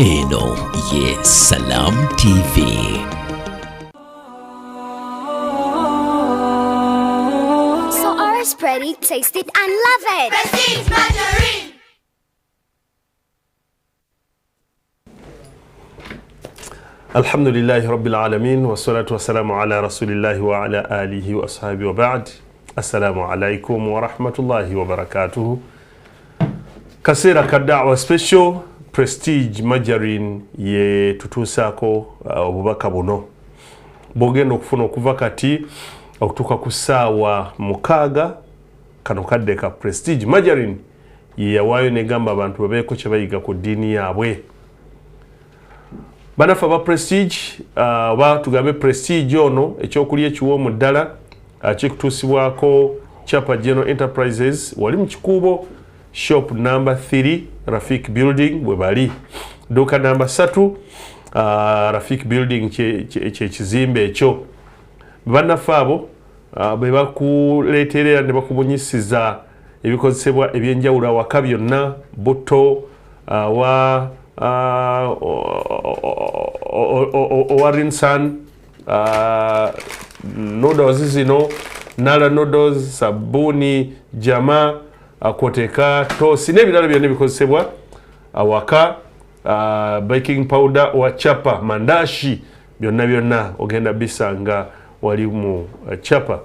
Eno ye Salam TV. So ours spread it, taste it, and love it. Prestige Margarine. Alhamdulillahi rabbil alamin wassalatu wassalamu ala rasulillahi wa ala alihi wa ashabi wa ba'd. Assalamu alaikum wa rahmatullahi wa barakatuhu. Kaseera ka da'wa special Prestige Margarine ye tutuusaako obubaka buno bwogenda okufuna okuva kati okutuuka ku ssaawa 6. Kano kadde ka Prestige Margarine ye yawaayo negamba abantu babeeko kye bayiga ku ddiini yaabwe. Bannaffe aba Prestige, oba tugambe Prestige ono ekyokulya ekiwoomu ddala, kikutuusibwako Chapa General Enterprises, wali mu Kikuubo, shop number 3, Rafik Building bwe bali, dduuka namba 3, Rafik Building kyekizimbe ekyo. Bannaffe abo bwe bakuleetera era ne bakubunyisiza ebikozesebwa ebyenjawulo awaka byonna, butto, wa owa rinsan, noodles zino, nala noodles, sabbuuni jama, kwoteka toosi n'ebirala byonna ebikozesebwa awaka, baking powder wa chapa, mandashi, byonna byonna ogenda bisanga wali mu chapa.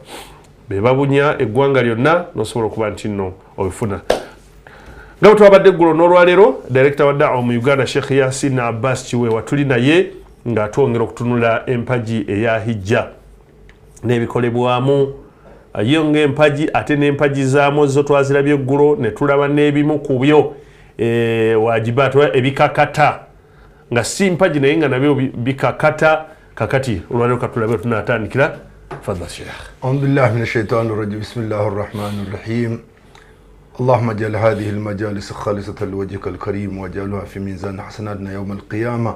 Be babunya eggwanga lyonna n'osobola okuba nti nno obifuna. Nga bwe twabadde eggulo n'olwaleero, director wa da'wa mu Uganda Sheikh Yasin Abbas Kiweewa tuli naye ng'atwongera okutunula empagi eya hijja n'ebikolebwamu. Yo ng'empagi ate n'empagi zaamu zo twazirabye eggulo ne tulaba n'ebimu ku byo, wajibaat ebikakata nga si mpagi naye nga nabyo bikakata. Kakati olwaleero katulabe tunaatandikira. Fadha Sheikh. أعوذ بالله من الشيطان الرجيم، بسم الله الرحمن الرحيم. اللهم اجعل هذه المجالس خالصة لوجهك الكريم واجعلها في ميزان حسناتنا يوم القيامة،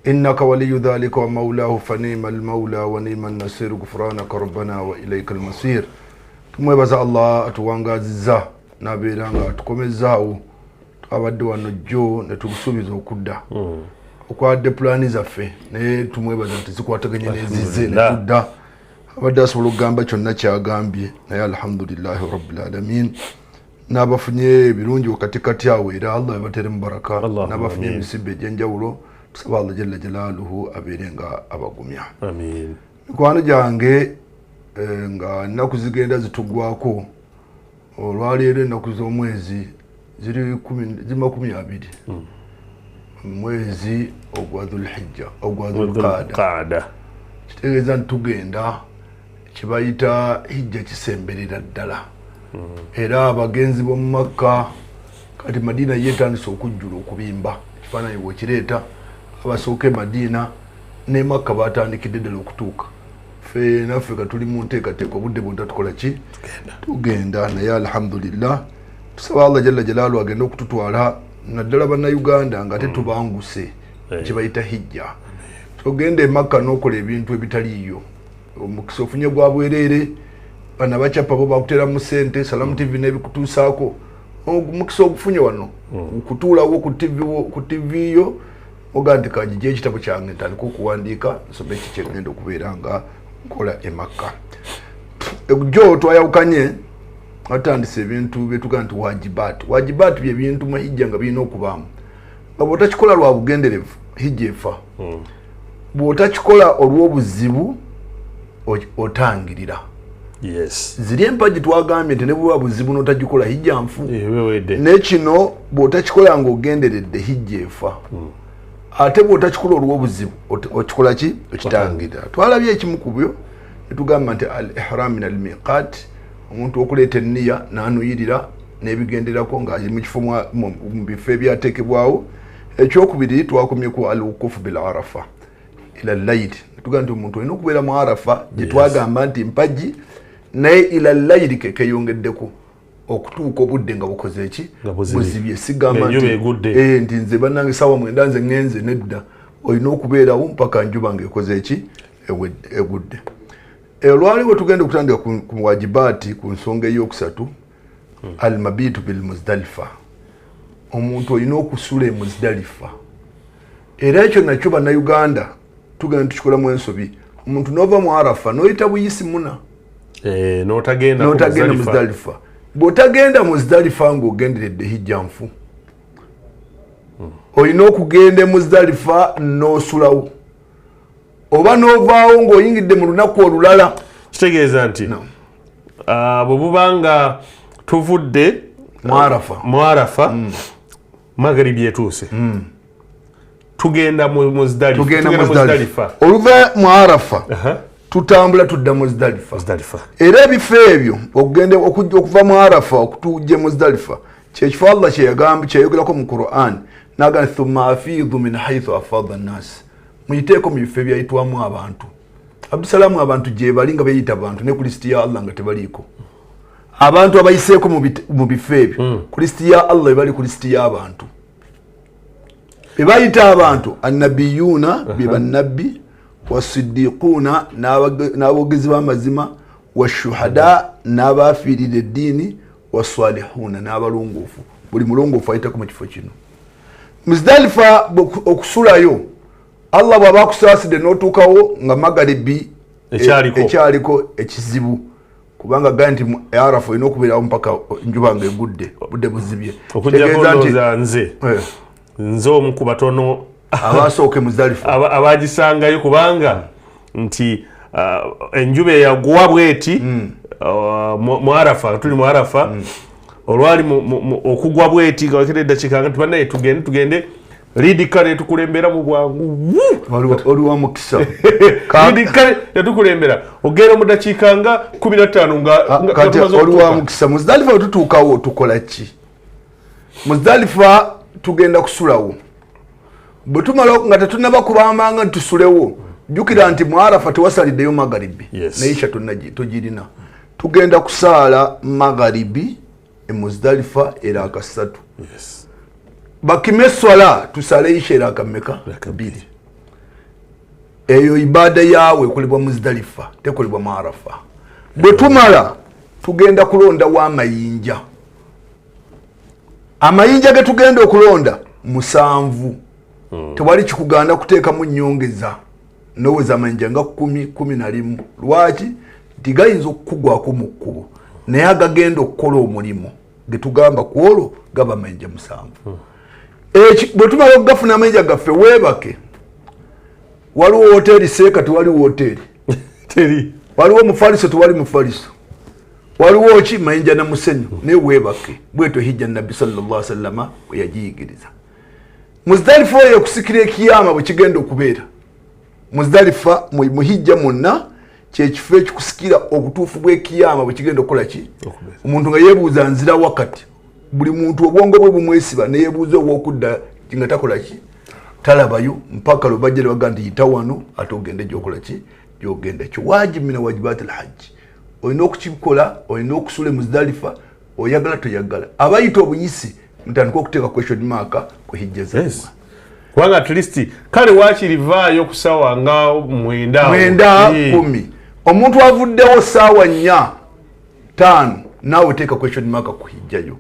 إنك ولي ذلك ومولاه، فنعم المولى ونعم النصير، غفرانك ربنا وإليك المصير. Tumwebaza Allah atuwangazizza n'abeera nga atukomezzaawo. Twabadde wano jjo ne tugusuubiza okudda okwadde pulaani zaffe, naye tumwebaza nti zikwataganye n'ezizze ne tudda. Abadde asobola okugamba kyonna kyagambye, naye alhamdulillahi rabbil alamin, n'abafunye ebirungi wakatikati awo, era Allah yabateremu baraka. Allahumma n'abafunye amin. Emisibe egy'enjawulo, tusaba Allah jalla jalaaluhu abeere nga abagumya. Amin. Mikwano gyange, nga ennaku zigenda zitugwako, olwaleero ennaku z'omwezi ziri 20, mwezi ogwa Dhulhijja, ogwa Dhulqaada. Dhulqaada. Kitegeeza nti tugenda kibayita hijja kisemberera ddala, era abagenzi b'omu Makka kati Madiina ye etandise okujjula okubimba. Ekifaananyi bwekireeta abasooka e Madiina ne Makka batandikidde ddala okutuuka. Ffe naffe ka tuli mu nteekateeka, obudde bwonna tukola ki? Tugenda. Naye alhamdulillah, tusaba Allah jalla jalaalu agende okututwala, naddala Bannayuganda nga ate tubanguse kibayita hijja. Togenda e Makka n'okola ebintu ebitaliiyo, omukisa ofunye gwa bwereere. Bano abacapa bo bakuteramu sente, Salamu TV n'ebikutuusaako. Omukisa ogufunye wano okutuulawo ku TV ku TV yo, oga nti kanjije ekitabo kyange ntandika okuwandiika nsome ki kyengenda okubeera nga nkola e Makka. Jo twayawukanye, atandise ebintu byetugaa nti wajibaat. Wajibaat bye bintu mu hijja nga birina okubaamu, nga bw'otakikola lwa bugenderevu hijja efa, bw'otakikola olw'obuzibu otangirira. Ziri empagi twagambye nti ne bweba buzibu n'otagikola hijja nfu. Ewedde. Naye kino bw'otakikola ng'ogenderedde hijja efa, ate bw'otakikola olw'obuzibu okikola ki? Okitangirira. Twalabye ekimu ku byo netugamba nti al ihram min al miqat, omuntu okuleeta enniya n'anuyirira n'ebigenderako ng'ali mu kifo mu bifo ebyateekebwawo. Ekyokubiri twakomye ku al wukufu bil Arafa ila layiri, netugamba nti omuntu olina okubeera mu Arafa gye twagamba nti mpagi, naye ila layiri kekeyongeddeko okutuuka obudde nga bukoze ki? Nga buzibye. Buzibye. Sigamba Ng'enjuba nti egudde. Nti nze bannange saawa 9 nze ŋŋenze, nedda, olina okubeerawo mpaka njuba ng'ekoze ki? Egudde. Olwali bwe tugenda okutandika ku wajibaati ku nsonga eyokusatu, almabitu bil Muzdalifa, omuntu olina okusula e Muzdalifa. Era ekyo nakyo Bannayuganda tugenda tukikolamu ensobi. Omuntu n'ova mu Arafa n'oyita buyisi Muna, n'otagenda Muzdalifa. Bw'otagenda Muzdalifa ng'ogenderedde hijja nfu. Olina okugenda e Muzdalifa n'osulawo oba n'ovaawo ng'oyingidde mu lunaku olulala. Kitegeeza nti bwe buba nga tuvudde mu Arafa, magaribi etuuse, tugenda mu Muzdalifa. Oluva mu Arafa tutambula tudda Muzdalifa. Era ebifo ebyo okugenda okuva mu Arafa okutujja Muzdalifa kyekifo Allah kyeyagamba, kyeyogerako mu Quran naga thumma afidhu min haythu afadha an-nas, muyiteeko mu bifo ebyayitwamu abantu. Abdusalamu, abantu gye bali nga beyita abantu ne ku lisiti ya Allah nga tebaliiko. Abantu abayiseeko mu bifo ebyo ku lisiti ya Allah bali ku lisiti y'abantu. Bebayita abantu annabiyuuna be bannabbi, wasiddiquuna n'aboogezi b'amazima, washuhada n'abafiirira eddiini, wasalihuuna n'abalongoofu. Buli mulongoofu ayitako mu kifo kino. Muzdalifa okusulayo, Allah bw'aba akusaasidde n'otuukawo nga magaribi ekyaliko ekizibu, kubanga gaa nti Arafa olina okubeerawo mpaka njuba nga egudde, budde buzibye. Okujjako nze nze omu ku batono abasooka Muzdalifa abagisangayo, kubanga nti enjuba eyagwa bweti mu Arafa, tuli mu Arafa, olwali okugwa bweti nga wakera eddakiika nga tubanaye tugende lidika netukulembera mu bwangu. Oli wa mukisa. Lidika netukulembera ogenda mu dakiika nga 15 nga kati oli wa mukisa. Muzdalifa wetutuukawo tukola ki? Muzdalifa tugenda kusulawo. Bwe tumala nga tetunnaba kubambanga nti tusulewo, jjukira nti mu Arafa tewasaliddeyo magaribi, naye isha togirina. Tugenda kusaala magaribi e Muzdalifa era akasatu. Bakime eswala tusale isha era akameka bbiri. Eyo ibada yaawe ekolebwa Muzdalifa, tekolebwa mu Arafa. Bwe tumala tugenda kulondawo amayinja. Amayinja ge tugenda okulonda 7. Tewali kikuganda kuteekamu nnyongeza noweza amayinja nga 10, 11. Lwaki? Nti gayinza okukugwako mu kkubo, naye agagenda okukola omulimu ge tugamba ku olwo gaba amayinja 7. Bwe tumala okugafuna amayinja gaffe weebake. Waliwo woteeri seeka, tewali woteeri. Teri. Waliwo mufaliso, tewali mufaliso. Waliwo ki mayinja na musenyu, naye weebake. Bwetyo hijja Nabbi sallallahu alaihi wasallama bwe yagiyigiriza. Muzdalifa oyo okusikira ekiyama bwe kigenda okubeera. Muzdalifa mu hijja mwonna kyekifo ekikusikira obutuufu bw'ekiyama bwe kigenda okukola ki? Omuntu nga yeebuuza nzira wakati, buli muntu obwongo bwe bumwesiba ne yeebuuza ow'okudda nga takola ki? Talabayo mpaka lwe bajja ne bagamba nti yita wano ate ogende gy'okola ki? Gy'ogenda. Ekyo wajibu mina wajibaati lhajji. Olina okukikola, olina okusula e Muzdalifa, oyagala toyagala. Abayita obuyisi mutandika okuteeka question mark ku hijja zammwe. Kubanga at least kale waakirivaayo ku ssaawa nga 9 9, 10. Omuntu avuddewo ssaawa 4, 5, naawe teeka question mark ku hijjayo.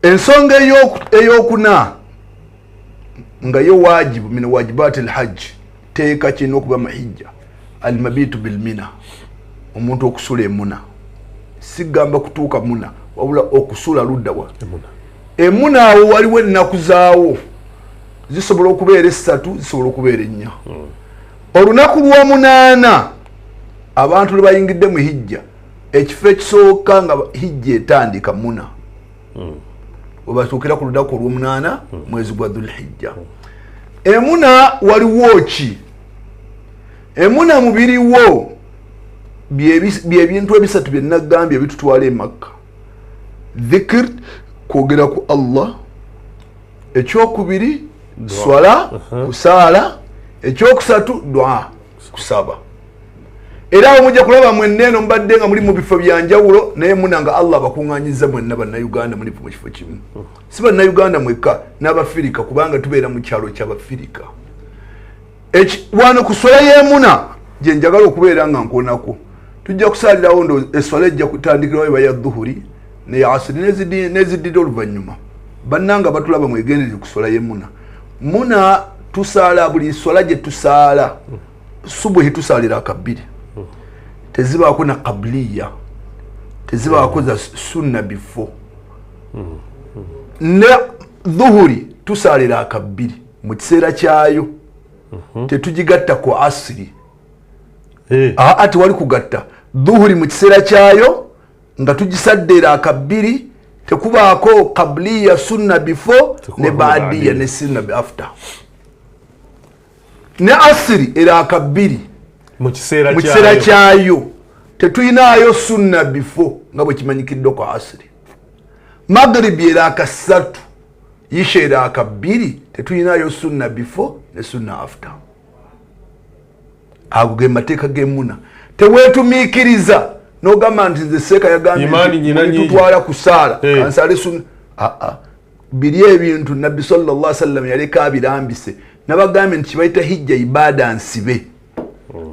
Ensonga eyokuna nga yo wajibu min wajibaati lhajji, teeka kirina okuba mahijja almabitu bilmina, omuntu okusula emuna. Sigamba kutuuka muna, wabula okusula luddawa emuna. Awo waliwo ennaku zaawo zisobola okubeera 3, zisobola okubeera 4. Olunaku lw'omunaana abantu lwe bayingidde mu hijja, ekifo ekisooka nga hijja etandika muna, webatuukira ku lunaku olw'omunaana mwezi gwa Dhulhijja. Emuna waliwo ki? Emuna mubiriwo byebintu ebisatu bye nagambye ebitutwala e Makka. Dhikr, kwogera ku Allah. Ekyokubiri swala, kusaala. Ekyokusatu dua, kusaba. Era awo mujja kulaba mwenna eno mubadde nga muli mu bifo byanjawulo, naye muna nga Allah abakuŋŋaanyizza mwenna Bannayuganda muli mu kifo kimu. Si Bannayuganda mwekka, n'Abafirika, kubanga tubeera mu kyalo ky'Abafirika. Wano ku swala y'emuna gye njagala okubeera nga nkonako, tujja kusaalirawo ndo eswala ejja kutandikirawo eba ya dhuhuri ne asiri n'eziddira oluvannyuma. Bannanga batulaba mwegendereze ku swala y'emuna. Muna tusaala buli swala gye tusaala subuhi tusaalira akabbiri, tezibaako na qabliya, tezibaako za sunna before. Ne dhuhuri tusaalira akabbiri mu kiseera kyayo, tetugigatta ku asiri. Aa, tewali kugatta dhuhuri mu kiseera kyayo nga tugisadde akabbiri, tekubaako qabliya, sunna before ne baadiya ne sunna after. Ne asiri era akabbiri mu kiseera mu kiseera kyayo, tetulinayo sunna before nga bwe kimanyikiddwa ku asiri. Magribi era akasatu, isha era akabbiri, tetulinayo sunna before ne sunna after. Ago ge mateeka g'emuna. Teweetumiikiriza n'ogamba nti nze seeka yagambye Imaani nyina nyingi. Tutwala kusaala kansale sunna. Aa, biri ebintu Nabbi sallallahu sallam yaleka abirambise. Nabagambye nti kibayita hijja ibaada nsibe,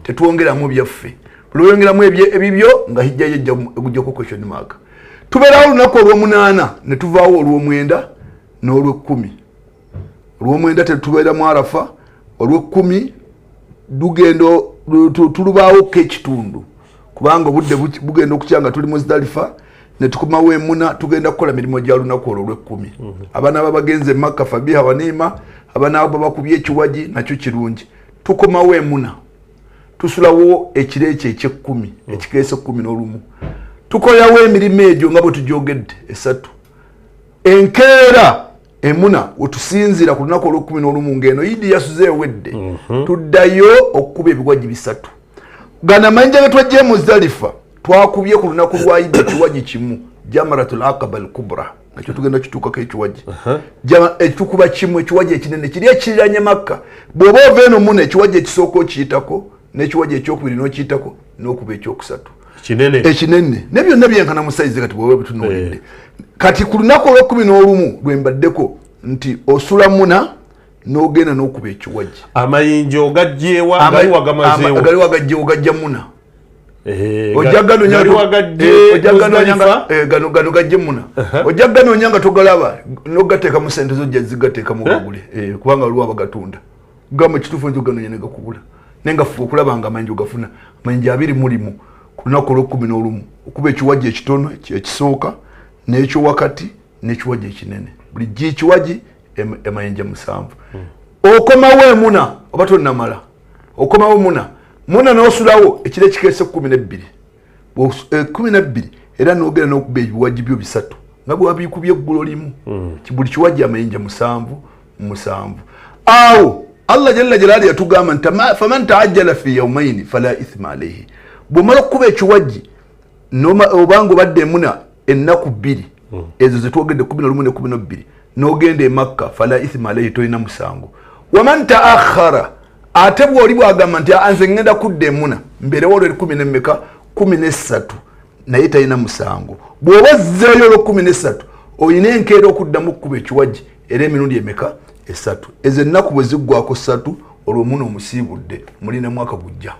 tetwongeramu byaffe. Lweyongeramu ebibyo nga hijja yo ejjako question mark. Tubeerawo olunaku olwomunaana ne tuvaawo olwomwenda n'olwekkumi. Olwomwenda tetubeera mu Arafa, olwekkumi lugendo tulubaawoko ekitundu kubanga obudde bugenda okukya nga tuli Muzdalifa ne tukomawo emuna. Tugenda kukola mirimu gya lunaku olwo olwekkumi. Abaana babagenze Makka fabiha waniima, abaana babakubye ekiwagi nakyo kirungi. Tukomawo emuna, tusulawo ekiro ekyo ekyekkumi ekikeesa 11, tukolerawo emirimu egyo nga bwe tugyogedde esatu. Enkeera emuna wetusinzira ku lunaku olwekumi n'olumu ng'eno idi yasuze ewedde, tuddayo okukuba ebiwagi bisatu. Gano amayinja ge twajja e Muzdalifa twakubye ku lunaku lwa idi ekiwagi kimu, Jamaratul Aqaba al Kubra, nakyo tugenda kituukako. Ekiwagi ekitukuba kimu, ekiwagi ekinene kiri ekiriranye Makka. Bw'oba ova eno muna, ekiwagi ekisooka okiyitako, n'ekiwagi ekyokubiri n'okiyitako, n'okuba ekyokusatu kinene. Ekinene ne byonna byenkana mu sayizi. Kati bwoba bitunuulidde kati ku lunaku olwekumi n'olumu lwe mbaddeko nti osula muna n'ogenda n'okuba ekiwagi. Amayinja ogajjeewa? Gali wagamazeewo? Gali wagajjewo, gajja muna. Ojja gali wagajje ojja ganoonya Muzdalifa? Gano gano gajje muna, ojja ganoonya nga togalaba, nogateekamu sente zojja zigateekamu gagule. Kubanga waliwo abagatunda. Gamba ekituufu nti oganoonya negakubula, naye nga fuba okulaba nga amayinja ogafuna. Amayinja 21 ku lunaku olwekumi n'olumu, okuba ekiwagi ekitono ekisooka n'ekyowakati n'ekiwagi ekinene, buli gi kiwagi amayinja 7. Okomawo emuna oba tonnamala, okomawo muna, muna n'osulawo ekiro ekikeesa 12. 12 era n'ogenda n'okuba ebiwagi byo bisatu nga bwe wabikubye eggulo limu. Buli kiwagi amayinja 7 7. Awo Allah jalla jalali yatugamba nti faman taajjala fi yaumaini fala ithma alaihi. Bw'omala okukuba ekiwagi obanga obadde emuna ennaku 2 ezo zetwogedde, 11 ne 12, n'ogenda e Makka, fala ithma alaihi, tolina musango. Waman taakhara, ate bw'oli bwagamba nti, "Ah, nze ngenda kudda emuna mbeerewo olwekumi nemmeka, 13," naye talina musango. Bw'oba ozzeeyo olwekumi nesatu, olina enkeera okuddamu okukuba ekiwagi era emirundi emeka? Esatu. Ezo ennaku bwe ziggwako ssatu, olwo muna omusiibudde, mulina mwaka gujja.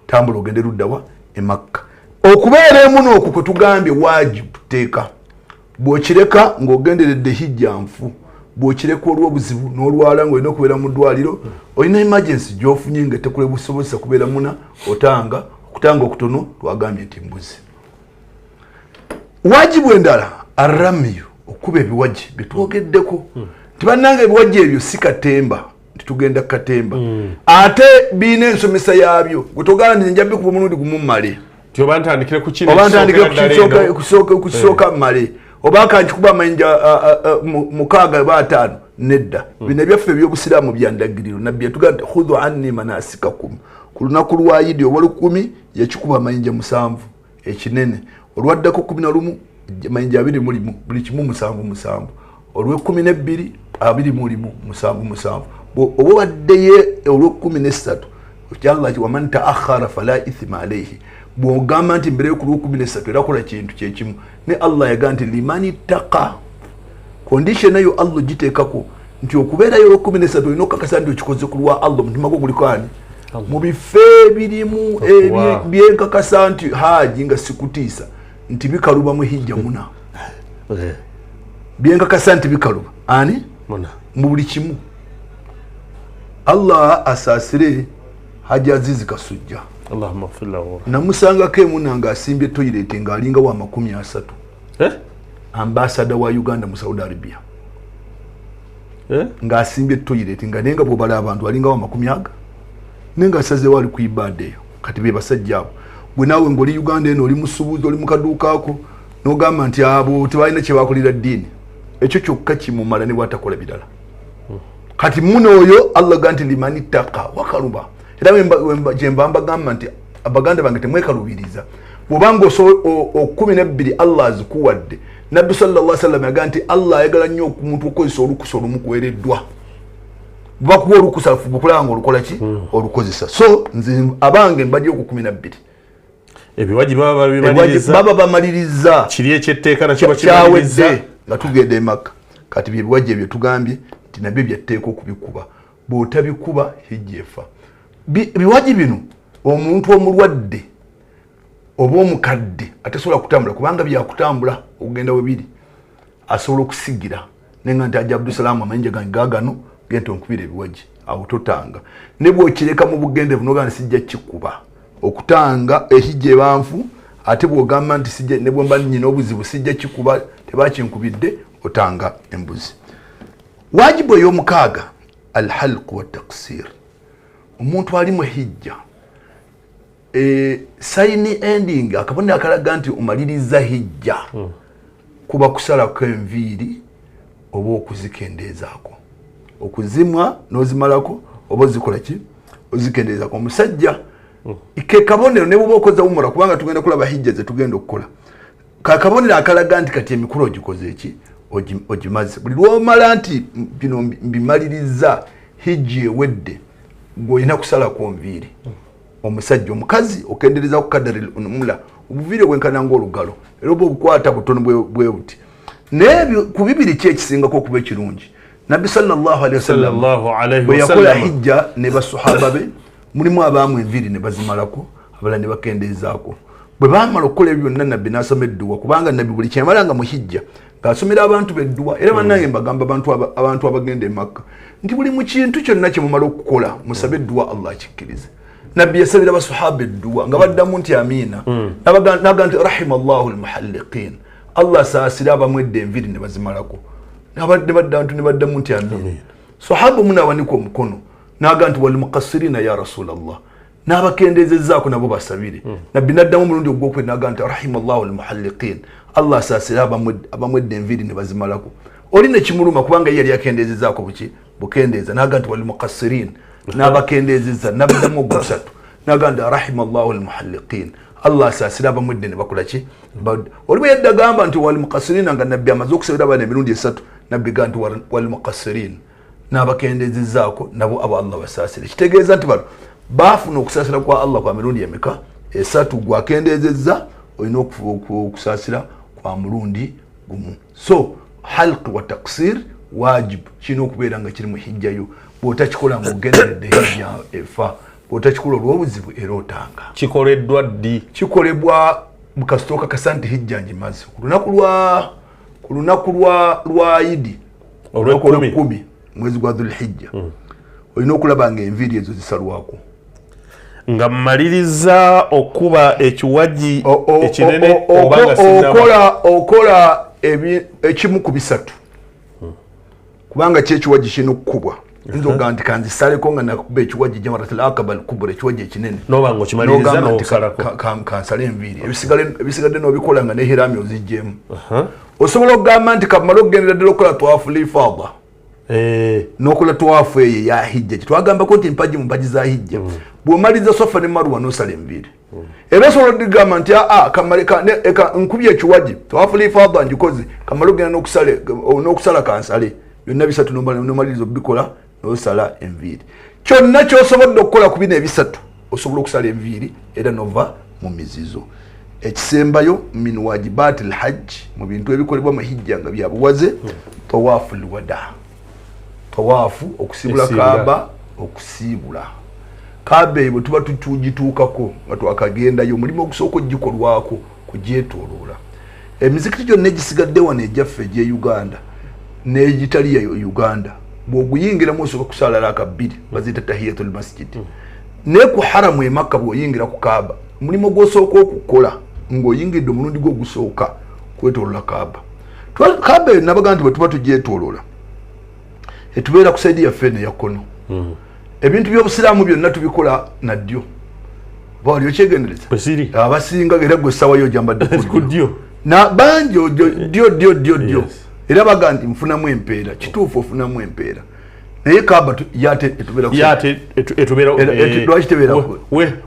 Tambula ogende luddawa? Emakka. Okubeera emuna okwo kwe tugambye wajibu, teeka. Bw'okireka ng'ogenderedde hijja nfu. Bw'okireka olw'obuzibu n'olwala ng'olina okubeera mu ddwaliro, olina emergency gy'ofunye nga tekusobozesa kubeera muna, otanga okutanga okutono twagambye nti mbuzi. Wajibu endala aramiyu, okuba ebiwagi byetwogeddeko nti bannanga ebiwagi ebyo si katemba nti tugenda katemba, ate biina ensomesa yaabyo. Gwe togamba nti nja bikuba omulundi gumu mmale. Ti oba ntandikire ku kino oba ntandike ekisookera ddala eno. kusooka mmale, oba kankikuba amayinja 6 oba 5. Nedda, bino ebyaffe ebyobusiraamu byandagiriro. Nabbi yatugamba nti khudhu anni manasikakum. Ku lunaku lwa yidi olwolukumi yakikuba amayinja 7 ekinene, olwaddako 11 amayinja 21, buli kimu 7 7, olwekumi nebbiri 21 7 7. Oba obaddeyo olwekumi nesatu, Allah ti waman taakhara fala ithima alaihi. Bwogamba nti mbereyo ku lwekumi nesatu, era kola kintu kyekimu ne Allah yagaa nti limani ttaka. Condition eyo Allah ogiteekako nti okubeerayo olwekumi nesatu olina okukakasa nti okikoze ku lwa Allah, omutima gwo guliko ani mu bifo ebirimu byenkakasa nti haji nga sikutiisa nti bikaluba mu hijja muna, byenkakasa nti bikaluba ani Muna. Mu buli kimu. Allah asaasire Haji Azizi Kasujja. Allahumma ighfir lahu. Namusangako emuna ng'asimbye toyireti ng'alinga wa 30. Ambassador wa Uganda mu Saudi Arabia. Ng'asimbye toyireti nga nenga bw'obala abantu alinga wa 40. Nenga asazeewo ali ku ibada eyo. Kati be basajja abo. Gwe naawe ng'oli Uganda eno oli musuubuzi oli mu kaduuka ako n'ogamba nti abo tebalina kye bakolera ddiini. Ekyo kyokka kimumala ne bw'atakola birala. Kati muno oyo Allah ga nti limani ttaka wakaluba. Era gye mba mbagamba nti abaganda bange temwekalubiriza. Bw'obanga 12 Allah azikuwadde. Nabbi sallallahu alaihi wasallam yagamba nti Allah ayagala nnyo omuntu okukozesa olukusa olumukuweereddwa. Bakuwa olukusa okulaba ng'olukola ki? Olukozesa. So nze abange mbadde ku 12. Ebiwaji baba babimaliriza. Baba bamaliriza. Kiri eky'etteeka nakyo bakimaliriza. Kyawedde nga tugenda e Makka. Kati bye biwaji ebyo tugambye nti nabyo byatteeka okubikuba. Bw'otabikuba hijja efa. Biwaji bino omuntu omulwadde oba omukadde atasobola kutambula kubanga byakutambula okugenda we biri asobola okusigira nenga nti Haji Abdulsalaamu amayinja gange gaagano genda onkubira ebiwaji awo totanga. Ne bw'okireka mu bugenderevu n'ogamba nti sijja kikuba okutanga ehijja ebanfu ate bw'ogamba nti sijja ne bwe mba nnyina obuzibu sijja kikuba tebakinkubidde otanga embuzi. Wajibu ey'omukaaga alhalqu wa taksir. Omuntu ali mu hijja sign ending akabonero akalaga nti omaliriza hijja kuba kusalako enviiri oba okuzikendeezaako, okuzimwa n'ozimalako oba ozikola ki ozikendeezaako. Omusajja ke kabonero ne bw'oba okoze umura kubanga tugenda kulaba hijja ze tugenda okukola, ka kabonero akalaga nti kati emikolo ogikoze ki ogimaze. Buli lw'omala nti bino mbimaliriza hijja ewedde gw'olina kusalako nviiri. Omusajja omukazi okendereza ku kadari onumula obuviiri obwenkana ng'olugalo era oba obukwata butono bwe buti. Naye ku bibiri ki ekisingako okuba ekirungi? Nabbi sallallahu alaihi wasallam bwe yakola hijja ne basahaba be mulimu abaamu enviiri ne bazimalako abalala ne bakendeezaako. Bwe baamala okukola ebyo byonna Nabbi n'asoma edduwa kubanga Nabbi buli kyeyamalanga mu hijja ng'asomera abantu be edduwa. Era bannange mbagamba abantu abagenda e Makka nti buli mu kintu kyonna kye mumala okukola musabe edduwa Allah akikkirize. Nabbi yasabira basahaba edduwa nga baddamu nti amiina. N'agamba nti rahimallahu almuhalliqin, Allah asaasira abamwedde enviiri ne bazimalako. Ne baddamu nti amiina. Sahaba omu n'awanika omukono n'agamba nti walmuqassirina ya Rasulallah, n'abakendeezezzaako nabo basabire. Nabbi n'addamu omulundi ogwokubiri n'agamba nti rahimallahu almuhalliqin, Allah asaasira abamwedde enviiri ne bazimalako. Oli ne kimuluma kubanga ye yali akendeezezzaako buki bukendeeza, n'agamba nti walmuqassirin, n'abakendeezezza. N'addamu ogwokusatu n'agamba nti rahimallahu almuhalliqin, Allah asaasira abamwedde ne bakola ki. Oli bwe yadda agamba nti walmuqassirina nga Nabbi amaze okusabira abaana emirundi esatu, Nabbi gamba nti walmuqassirin, n'abakendeezezzaako nabo abo Allah basaasire. Kitegeeza nti bano baafuna okusaasira kwa Allah kwa mirundi emeka? Esatu. Gwakendeezezza olina okusaasira kwa mulundi gumu. So halq wa taksir wajib kirina okubeera nga kiri mu hijja yo. Bw'otakikola ng'ogenderedde hijja efa, bw'otakikola olw'obuzibu era otanga. Kikoleddwa ddi? Kikolebwa mu kasitooka kasa nti hijja ngimaze ku lunaku lwa Idi olw'ekkumi mwezi gwa Dhulhijja. Olina okulaba nga enviiri ezo zisalwako. Nga mmaliriza okuba ekiwaji ekinene oba nga sinnaba. Okola ekimu ku bisatu. Kubanga ki ekiwaji kirina okukubwa. Nze ogamba nti kanzisaleko nga nakuba ekiwaji Jamaratul Aqaba al-Kubra, ekiwaji ekinene. N'oba ng'okimaliriza N'ogamba nti n'osalako. Kansale enviiri. Ebisigadde n'obikola nga ne hirami oziggyemu. Osobola okugamba nti kamale okugendera ddala okukola tawafu lifada. N'okola tawafu eyo eya hijja. Twagambako nti mpagi mu mpagi za hijja. Bw'omaliriza Safa ne Marwa n'osala enviiri. Era osobola okugamba nti aa, kamale ka, ne, eka, nkubye ekiwaji, tawafu lifada ngikoze, kamale okugenda n'okusala kansale. Byonna bisatu n'omaliriza obikola n'osala enviiri. Kyonna ky'osobodde okukola ku bino ebisatu osobola okusala enviiri era n'ova mu mizizo. Ekisembayo min wajibaati lhajj, mu bintu ebikolebwa mu hijja nga bya buwaze, tawafu lwada, tawafu okusiibula Kaaba, okusiibula Kaaba eyo bwe tuba tugituukako nga twakagendayo, omulimu ogusooka ogikolwako kugyetooloola. Emizikiti gyonna egisigadde wano egyaffe egy'e Uganda n'egitali ya Uganda Bw'oguyingiramu osooka kusaala raaka bbiri, baziyita tahiyatul masjid. Naye ku haramu e Makka bw'oyingira ku Kaaba, omulimu gw'osooka okukola ng'oyingidde omulundi gwo ogusooka kwetoolola Kaaba. Kaaba eyo nabaga nti bwe tuba tugyetoolola etubeera ku saidi yaffe eno eya kkono. Ebintu by'obusiraamu byonna tubikola na ddyo, oba wali okyegendereza? Abasinga era gwe essaawa yo ogyambadde ku ddyo, bangi ddyo ddyo ddyo ddyo, era baga nti nfunamu empeera. Kituufu, ofunamu empeera, naye Kaaba yate etubeera lwaki tebeera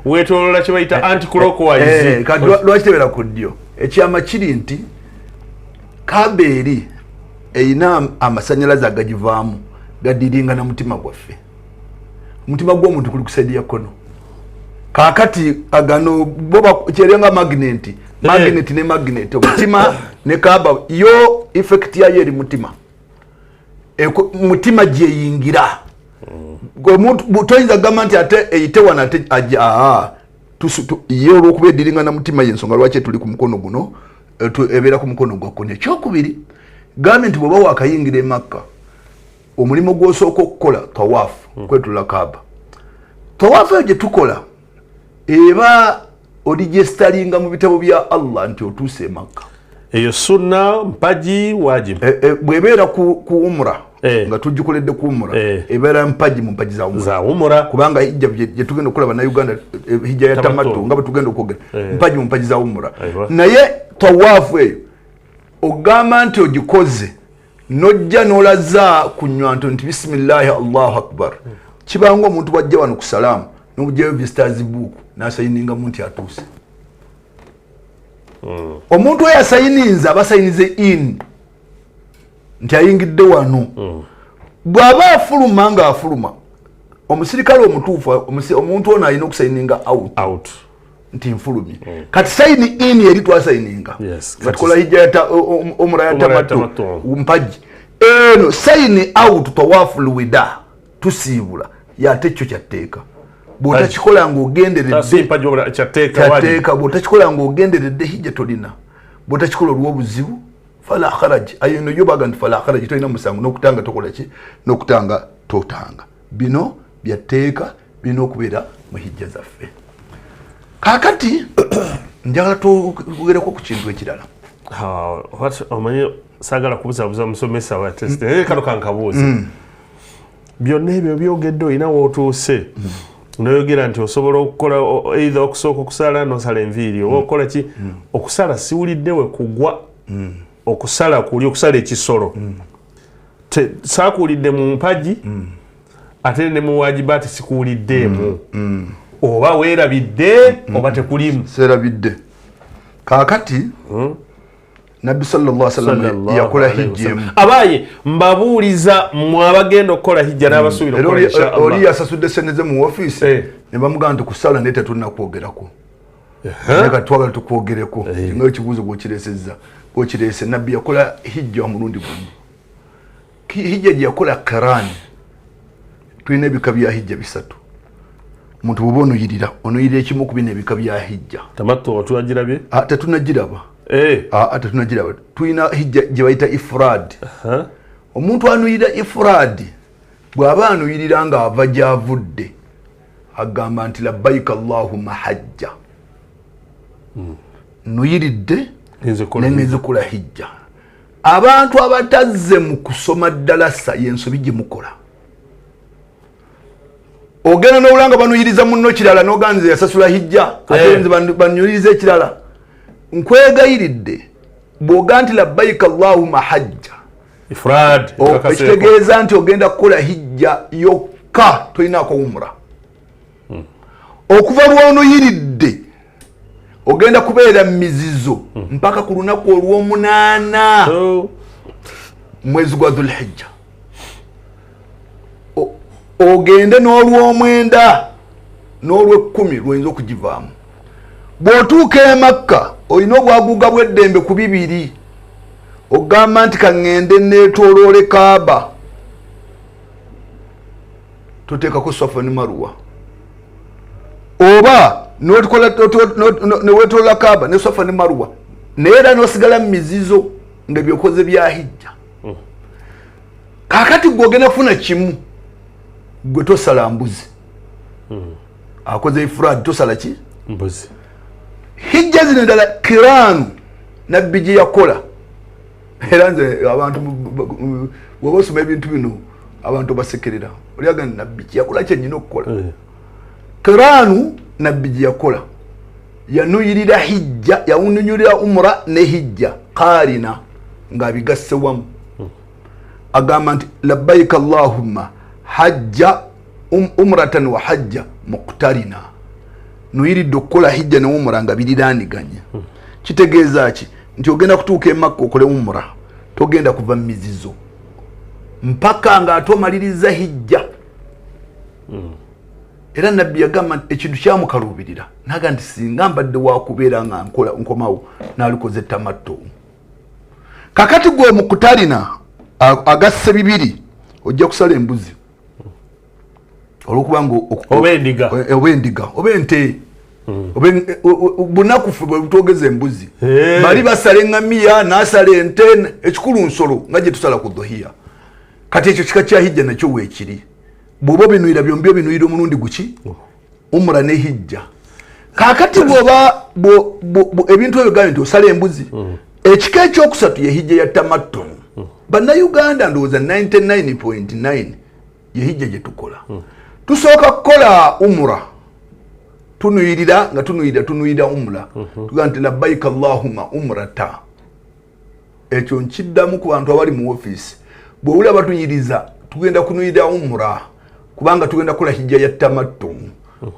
wetoolola kye bayita anti-clockwise? Lwaki tebeera ku ddyo? Ekyama kiri nti Kaaba eri erina amasanyalaze agagivaamu gadiringa na mutima gwaffe. Omutima gw'omuntu guli ku side ya kkono. Kaakati agano bo kyerenga magnet, magnet ne magnet, omutima ne Kaaba yo effect yayo eri mutima, mutima gyeyingira. Toyinza kugamba nti ate eyite wano ate ajja aa ye olwokuba ediringa na mutima, yensonga lwaki tuli ku mukono guno, ebeera ku mukono gwa kkono. Ekyokubiri, gambye nti bw'oba wakayingira e Makka, omulimu gw'osooka okukola tawaafu, kwetula Kaaba. Tawaafu eyo gye tukola eba oregisteringa mu bitabo bya Allah nti otuuse e Makka. Eyo sunna, mpagi, wajibu? Bw'ebeera ku umra, nga tugikoledde ku umra, ebeera mpagi mu mpagi za umra. Za umura. Kubanga hijja gye tugenda okukola bannayuganda, hijja ya tamattu, nga bwe tugenda okwogera, mpagi mu mpagi za umra. Naye tawaafu eyo ogamba nti ogikoze nojja n'olaza ku nywanto nti bisimillahi allahu akbar. Kibanga omuntu bwajja wano ku salaamu n'obugyayo visitors book n'asayiningamu nti atuuse. Omuntu oyo asayininze aba asayinize in nti ayingidde wano. Bw'aba afuluma, ng'afuluma, omusirikale omutuufu, omuntu ono alina okusayininga out, out nti nfulumye. Kati sign in eri twasayininga nga tukola hijja omura ya Umra ya tamattu, tamattu. Mpagi eno sign out, tawafu lwida, tusiibula, yate ekyo kyatteeka. Bw'otakikola ng'ogenderedde Si mpagi wabula kyatteeka, wajibu. Kyatteeka. Bw'otakikola ng'ogenderedde, hijja tolina. Bw'otakikola olw'obuzibu, fala kharaj. Ayo eno yo baga nti fala kharaj, tolina musango n'okutanga tokola ki, n'okutanga totanga. Bino byatteeka, birina okubeera mu hijja zaffe. Kaakati njagala twogereko ku kintu ekirala. Omanyi saagala kubuzabuza musomesa wa test, naye kano kankabuuze. Byonna ebyo byogedde, olina wootuuse noyogera nti osobola okukola either okusooka okusala nosala enviiri oba okukola ki. Okusala siwulidde we kugwa, okusala kuli okusala ekisolo. Saakuwulidde mu mpagi, ate ne mu wajibaati sikuwuliddeemu. Oba weerabidde oba tekulimu? Seerabidde. Kaakati Nabbi sallallahu alaihi wasallam yakola hijja emu. Abaye mbabuuliza mmwe abagenda okukola hijja n'abasuubira Era okukola, insha Allah. Oli yasasudde sente ze mu ofiisi ne bamugamba nti kusala naye tetunnakwogerako, naye kati twagala tukwogereko nga ekibuuzo bwokireesezza bwokireese. Nabbi yakola hijja omulundi gumu. Hijja gye yakola karani. Tulina ebika bya hijja bisatu. Omuntu bwoba onuyirira, onuyirira ekimu ku bino ebika bya hijja. Tamattu twagirabye? Ah, tetunagiraba. Ah, tetunagiraba. Tulina hijja gye bayita ifrad. Omuntu anuyirira ifrad, bw'aba anuyirira ng'ava gy'avudde, agamba nti labbaika allahumma hajja, nuyiridde Ngenze kukola. Nengenze kukola hijja. Abantu abatazze mu kusoma ddalasa, yensobi gye mukola. Ogenda nowula nga banuyiriza munno kirala, noganze yasasula hijja, ate nze banuyiriza ekirala. Nkwegayiridde, bw'oga nti labbaika allahumma hajja, Ifrad. Ekitegeeza nti ogenda kukola hijja yokka, tolinako umura. Okuva lwonuyiridde ogenda kubeera mu mizizo mpaka ku lunaku olw'omunaana mwezi gwa Dhulhijja. Ogende n'olwomwenda n'olwekkumi lwoyinza okugivaamu. Bw'otuuka e Makka, olina obwaguuga bw'eddembe ku bibiri. Ogamba nti kaŋŋende neetooloole Kaaba, toteekako Swafa ne Maruwa, oba newetolola Kaaba ne Swafa ne Maruwa, naye era nosigala mu mizizo nga byokoze bya hijja. Kakati gwe ogenda kufuna kimu, gwe tosala mbuzi. Akoze ifrad, tosala ki? Mbuzi. Hijja zino endala kiranu nabbi gye yakola. Era nze abantu bw'oba osoma ebintu bino abantu basekerera, oli agamba nabbi kye yakola kyennyina okukola. Kiranu nabbi gye yakola yanuyirira hijja, yanuyirira umra ne hijja qarina ng'abigasse wamu. Agamba nti labbaika allahumma hajja umratan wa hajja muqtarina, nuyiridde okukola hijja ne umra nga biriraniganya. Kitegeeza ki? Nti ogenda kutuuka e Makka okole umra, togenda kuva mu mizizo mpaka ng'ate omaliriza hijja. Era nabbi yagamba nti ekintu kyamukaluubirira, naga nti singa mbadde wakubeera nga nkola nkomawo nalikoze tamattu. Kakati gwe mukutalina agasse bibiri, ojja kusala embuzi olwokuba nga oba endiga, oba endiga oba ente, bunaku ffe bwe twogeza embuzi, bali basala eŋŋamiya n'asala ente, ekikulu nsolo nga gye tusala ku dhohiya. Kati ekyo kika kya hijja nakyo weekiri. Bw'oba obinuyira byombi, obinuyira omulundi guki? Umura ne hijja. Kakati bw'oba ebintu ebyo gambye nti osala embuzi. Ekika ekyokusatu ye hijja ya tamattu. Bannayuganda ndowooza 99.9 ye hijja gye tukola. Tusooka kukola umura, tunuyirira nga tunuyirira tunuyirira umura, tugamba nti labbaika allahumma umrata. Ekyo nkiddamu ku bantu abali mu ofiisi, bw'owulira batuyiriza tugenda kunuyirira umura kubanga tugenda kukola hijja ya tamattu.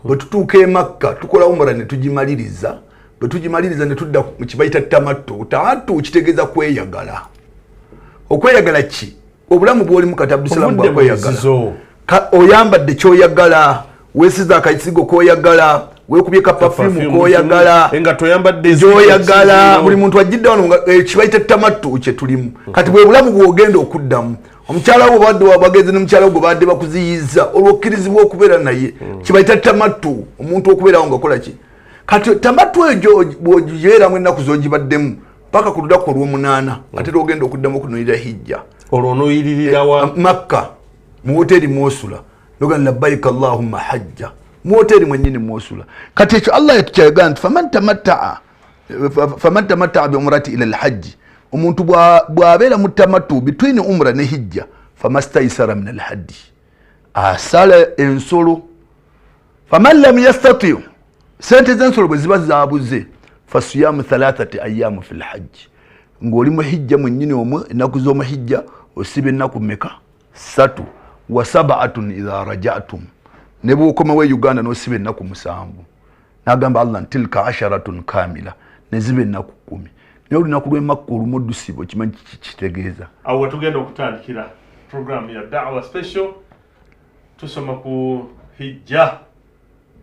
Bwe tutuuka e Makka tukola umura ne tugimaliriza, bwe tugimaliriza ne tudda mu kibayita tamattu. Tamattu kitegeeza kweyagala. Okweyagala ki? Obulamu bw'olimu kati Abdusalamu bwakweyagala, oyambadde kyoyagala, weesize akasigo koyagala, weekubye ka perfume koyagala, gyoyagala, buli muntu ajjidde wano kibayita tamattu kye tulimu. Kati bwe bulamu bw'ogenda okuddamu, omukyala wo badde bagenze ne mukyala wo gwe badde bakuziyiza olwokkirizibwa okubeera naye, kibayita tamattu, omuntu okubeerawo ngakola ki. Kati tamattu eyo bw'ogibeeramu ennaku z'ogibaddemu paka ku lunaku olw'omunaana, ate lwogenda okuddamu okunuyirira hijja. Olwo onuyiririra wa? Makka mu woteeri mwosula, nogamba labbaika allahumma hajja, mu woteeri mwennyini mwosula. Kati ekyo Allah yatukyayogera nti faman tamattaa bi umrati ila alhajji, omuntu bw'abeera mu tamattu between umra ne hijja, famastaisara min alhaddi, asala ensolo. Faman lam yastati, sente z'ensolo bwe ziba zabuze, fasiyamu thalathati ayamu fi lhajji, ng'oli mu hijja mwennyini omwe, ennaku z'omuhijja osiba ennaku meka? 3, wa sab'atun idha rajatum, ne bw'okomawo e Uganda n'osiba ennaku 7. N'agamba Allah nti tilka asharatun kamila, ne ziba ennaku 10. Naye olunaku lw'e Makka olumu odusiba, okimanyi kitegeeza. Awo wetugenda okutandikira programu ya Da'wa Special, tusoma ku hijja.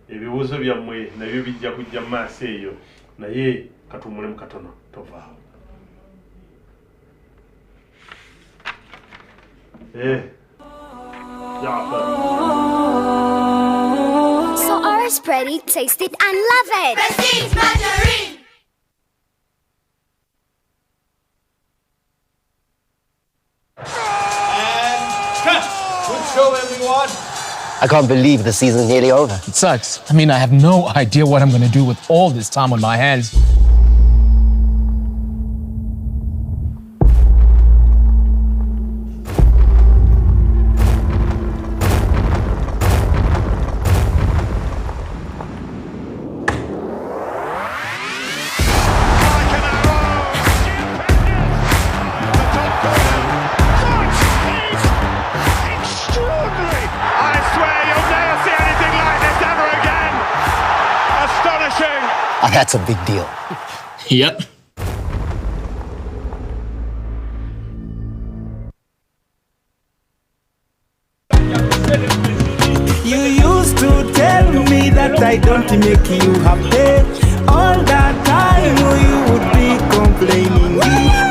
Ebibuuzo byammwe nabyo bijja kujja mu maaso eyo, naye katuwummulemu katono, tovaawo. Jaafar. So ours pretty, taste it and love it. Prestige margarine. And cut. Good show, everyone. I can't believe the season's nearly over. It sucks. I mean, I have no idea what I'm going to do with all this time on my hands. That's a big deal. Yep. You used to tell me that I don't make you happy. All that time you would be complaining.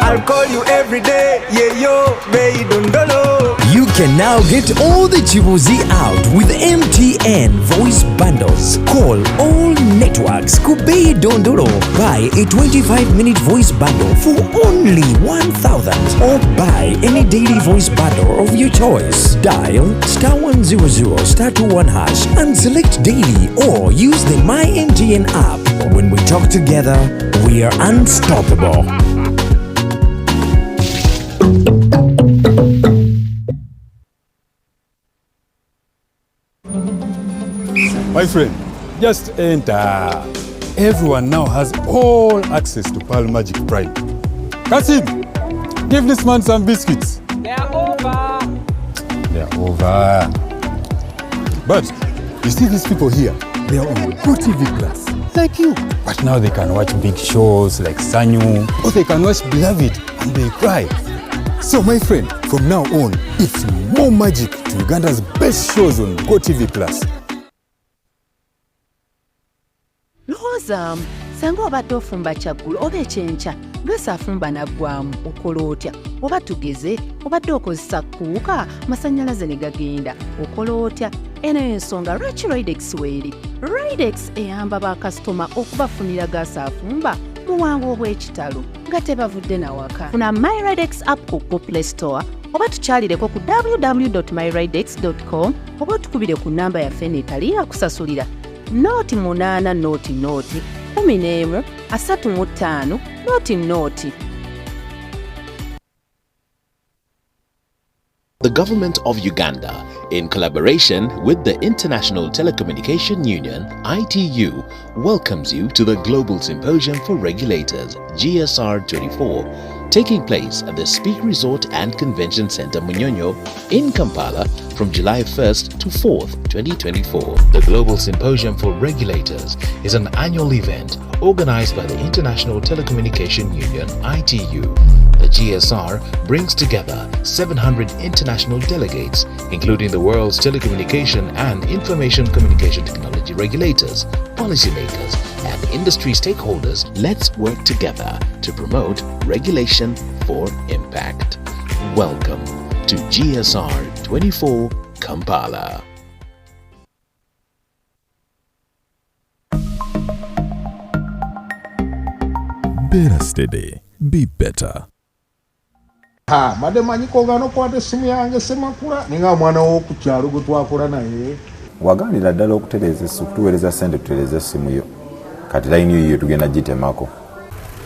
I'll call you every day, yeah yo, baby, dondolo. UK can now get all the Chibuzi out with MTN voice bundles. Call all networks. Kubei Dondolo. Buy a 25-minute voice bundle for only 1,000 or buy any daily voice bundle of your choice. Dial *100 *21# and select daily or use the My MTN app. When we talk together, we are unstoppable. My friend, just enter. Everyone now has all access to Pearl Magic Prime. Kasim, give this man some biscuits. They are over. They are over. But you see these people here, they are on GoTV Plus, like you. But now they can watch big shows like Sanyu, or they can watch Beloved and they cry. So my friend, from now on, it's more magic to Uganda's best shows on GoTV Plus. Lowoozaamu sanga obadde ofumba kyaggulo oba ekyenkya lwesi afumba naggwamu okola otya oba tugeze obadde okozesa cooker masannyalaze ne gagenda okola otya. Eno ensonga lwaki Ridex weeri. Ridex eyamba bakasitoma okubafunira gaasi afumba mu bwangu obw'ekitalo nga tebavudde nawaka. Funa MyRidex app ku Google Play Store oba tukyalireko ku www.myridex.com oba otukubire ku namba yaffe neetali yakusasulira 08 00 11 35 00. The government of Uganda, in collaboration with the International Telecommunication Union, ITU, welcomes you to the Global Symposium for Regulators, GSR 24, taking place at the Speak Resort and Convention Center, Munyonyo, in Kampala from July 1st to 4th, 2024. The Global Symposium for Regulators is an annual event organized by the International Telecommunication Union, ITU. The GSR brings together 700 international delegates, including the world's telecommunication and information communication technology regulators, policymakers, and industry stakeholders. Let's work together to promote regulation for impact. Welcome to GSR 24 Kampala. Better steady, be better. Ha, mbadde manyiko nga nokwata essimu yange semakula ninga mwana w'oku kyalo gwe twakula naye. Waganira ddala okutereeza, okutuweereza ssente tutereeze essimu yo. Kati layini yo yiyo tugenda gitemako.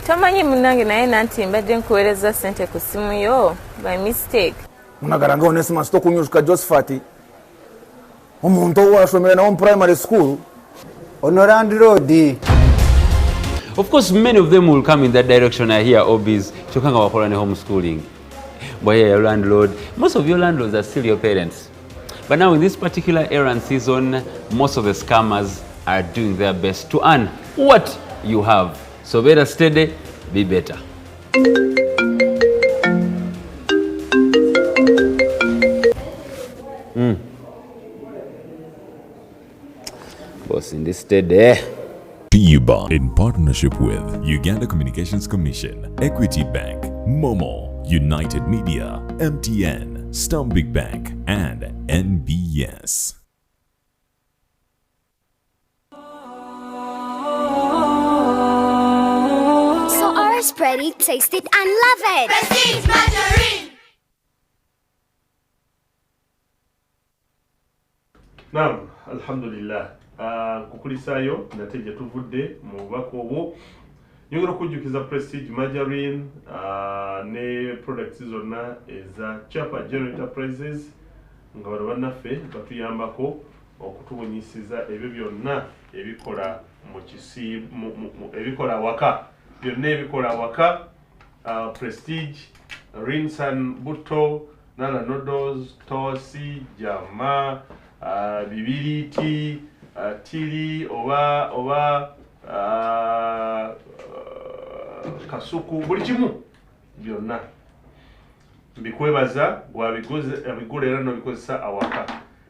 Tomanyi munnange, naye nanti mbadde nkuweereza ssente ku ssimu yo by mistake. Munagaranga Onesimus tokunyushika Josephat, omuntu owasomera nawo mu primary school ono landlord. Of course, many of them will come in that direction. I hear OBs kyokka nga bakola ne homeschooling. Boy, your landlord, most of your landlords are still your parents. But now in this particular era and season, most of the scammers are doing their best to earn what you have. So better steady, be better. Boss, in this steady. Yuba in partnership with Uganda Communications Commission, Equity Bank, Momo, United Media, MTN, Stanbic Bank, and NBS. So ours spready, taste it and love it. Prestige Margarine. Naam, alhamdulillah. Nkukulisaayo nate gye tuvudde mu bubaka obwo. Nyongera okujjukiza Prestige Margarine ne products zonna eza Chapa General Enterprises, nga bano bannaffe batuyambako okutubunyisiza ebyo byonna ebikola mu kisi ebikola awaka, byonna ebikola awaka, Prestige Rinsan Buto, Nana Noodles, Tosi, Jama, bibiriti, tiri oba kasuku, buli kimu byonna mbikwebaza gwabigula era n'obikozesa awaka.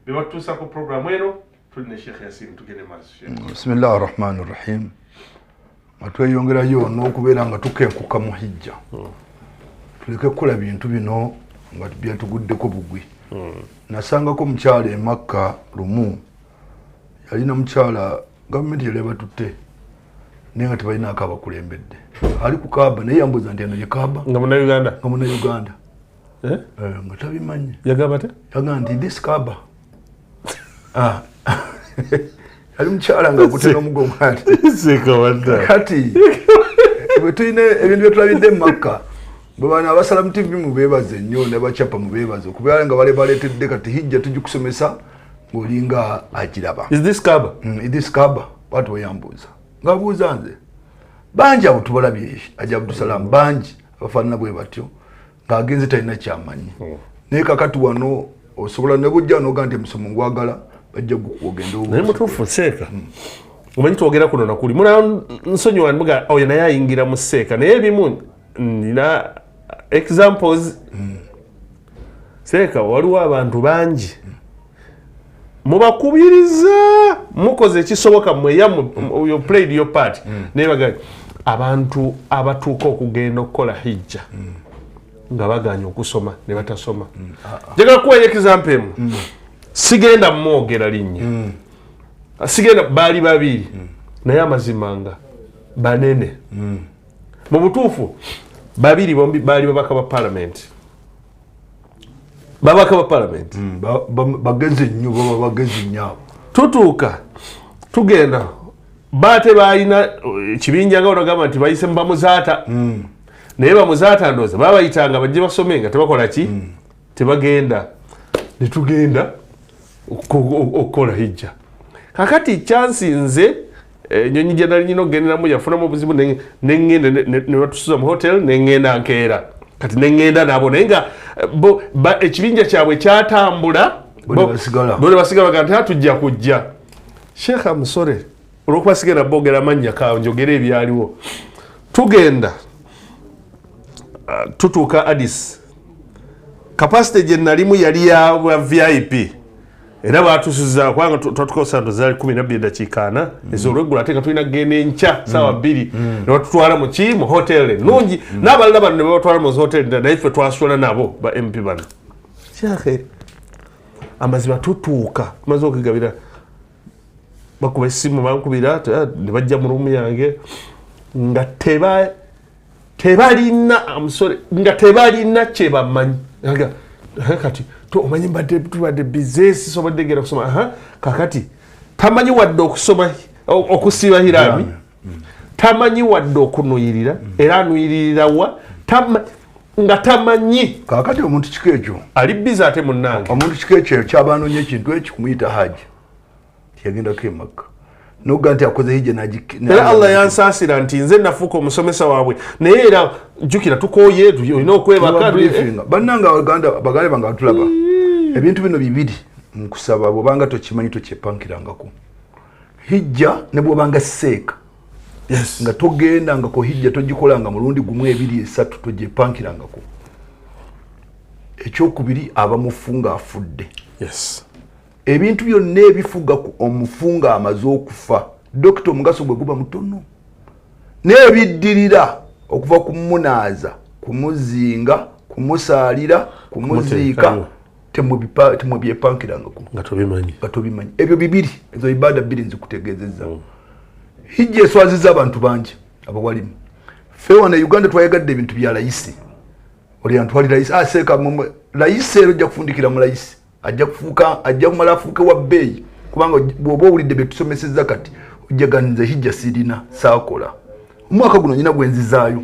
Bebatuusa ku programu eno tuli ne Sheikh Yasin, tugende maaso. Bismillahi rahmani rahim. Nga tweyongerayo n'okubeera nga tukenkuka mu hijja, tuleke kukola bintu bino nga byatuguddeko bugwi. Nasangako omukyala e Makka lumu, yalina mukyala, gavumenti yali ebatutte naye nga tebalinaako abakulembedde, ali ku Kaaba, naye yambuuza nti eno ye Kaaba? Nga Munnayuganda? Nga Munnayuganda. Nga tabimanyi. Yagamba te? Yagamba nti this Kaaba. Ah. Yali mukyala nga akutte n'omugongo ati. Kati bwe tulina ebintu bye tulabidde mu Makka, bwe bano abasala mu TV mubeebaze nnyo, ne bacapa mubeebaze okubeera nga bale baleetedde kati hijja tugikusomesa ng'olinga agiraba. Is this Kaaba? Is this Kaaba? Bw'ati bwe yambuuza. Ng'abuuza nze. Bangi abo tubalabye, Haji Abdulsalam, bangi abafaanana bwe batyo ng'agenze talina kyamanyi. Naye kakati wano osobola ne bujja n'ogaa nti omusomo ngwagala, bajja gukuwa ogende. Naye mutuufu seeka, omanyi twogera kuno nakuli muna nsonyiwa muga oyo naye ayingira mu seeka, naye ebimu nina examples. Seeka, waliwo abantu bangi mubakubiriza, mukoze ekisoboka mweya, you played your part, naye baga abantu abatuuka okugenda okukola hijja nga baganya okusoma ne batasoma. Njagala kuwa example emu, sigenda mwogera linnya, sigenda. Baali babiri, naye amazima nga banene. Mu butuufu babiri bombi baali babaka ba palamenti, babaka ba palamenti. Bagezi nnyo, baba bagezi nnyo abo. Tutuuka tugenda, baate balina ekibinja nga onagamba nti bayise mubamuzaata, naye bamuzaata ndowooza babayitanga bajje basome nga tebakola ki, tebagenda. Netugenda okukola hijja. Kakati kyansinze, enyonyi gye nali nyina okugenderamu yafunamu obuzibu, neŋŋenda ne batusuza mu hotel, neŋŋenda nkeera. Kati neŋŋenda nabo, naye nga bo ekibinja kyabwe kyatambula. Bo ne basigala. Bo ne basigala, baga nti tujja kujja. Sheekh amusore, olwokuba sigenda boogera mannya, ka njogere ebyaliwo. Tugenda, tutuuka Addis, capacity gye nalimu yali ya VIP, era batusuza kubanga twatuka santo zaali 12:40 ez'olweggulo, ate nga tulina kugenda enkya saawa 2. Ne batutwala mu ki, mu hotel ennungi, n'abalala bano ne babatwala mu hotel endala, naye ffe twasula nabo ba MP bano. Kyakhe amazima, tutuuka tumaze okugabira, bakuba essimu, bankubira ne bajja mu room yange nga teba tebalina, I'm sorry, nga tebalina kyebamanyi. Aga, "Aha, kati omanyi mbadde tubadde busy, sisobodde genda kusoma." Aha, kakati tamanyi wadde okusoma okusiba hirami, tamanyi wadde okunuyirira, era anuyiririra wa? Nga tamanyi. Kakati omuntu kika ekyo ali busy ate munnange. Omuntu kika ekyo kyaba anoonya ekintu ekyo kumuyita haji, tiyagendako emakka noga nti akoze hijja. Era Allah yansaasira nti nze nafuuka omusomesa waabwe, naye era jjukira tukooye, olina okwebaka. Bannange abaganda, baganda bange batulaba, ebintu bino bibiri nkusaba, bwobanga tokimanyi tokyepankirangako hijja, ne bwobanga seeka nga togendangako hijja, togikolanga mulundi gumu, ebiri, esatu, togyepankirangako. Ekyokubiri, aba mufu nga afudde. Ebintu byonna ebifuga ku omufu nga amaze okufa, dokita, omugaso gwe guba mutono, n'ebiddirira okuva ku munaaza, kumuzinga, kumusaalira, kumuziika, Kumuteekayo. Temubyepankirangako nga tobimanyi. Nga tobimanyi. Ebyo bibiri, ezo ibaada bbiri nzikutegeezezza. Hijja eswaziza abantu bangi abawalimu. Ffe wano e Uganda twayagadde ebintu bya layisi. Oli antwali layisi, ah, seeka layisi, era ojja kufundikira mu layisi, ajja kufuuka, ajja kumala afuuke wa bbeeyi, kubanga bw'oba owulidde bye tusomesezza kati, ojja nze hijja sirina, saakola omwaka guno, nyina gwe nzizaayo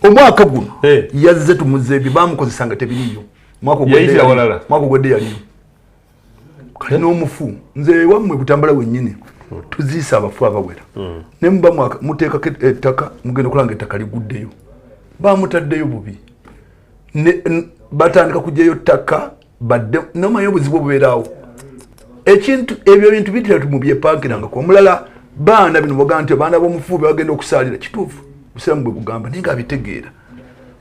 omwaka guno. Yazze tumuze ebyo bamukozesanga tebiriyo. Mwaka ogwedde Yayitira walala. Mwaka ogwedde yaliyo. Kati n'omufu, nze wammwe Butambala wennyini tuziisa abafu abawera, ne muba muteekako ettaka, mugenda okulanga ettaka liguddeyo, bamutaddeyo bubi. Batandika kugyayo ttaka badde nomanyi obuzibu obubeeraawo. Ekintu ebyo ebintu bitira mubyepankirangako. Omulala, baana bino bagamba nti abaana b'omufu bagenda okusaalira, kituufu, busiraamu bwe bugamba, naye nga abitegeera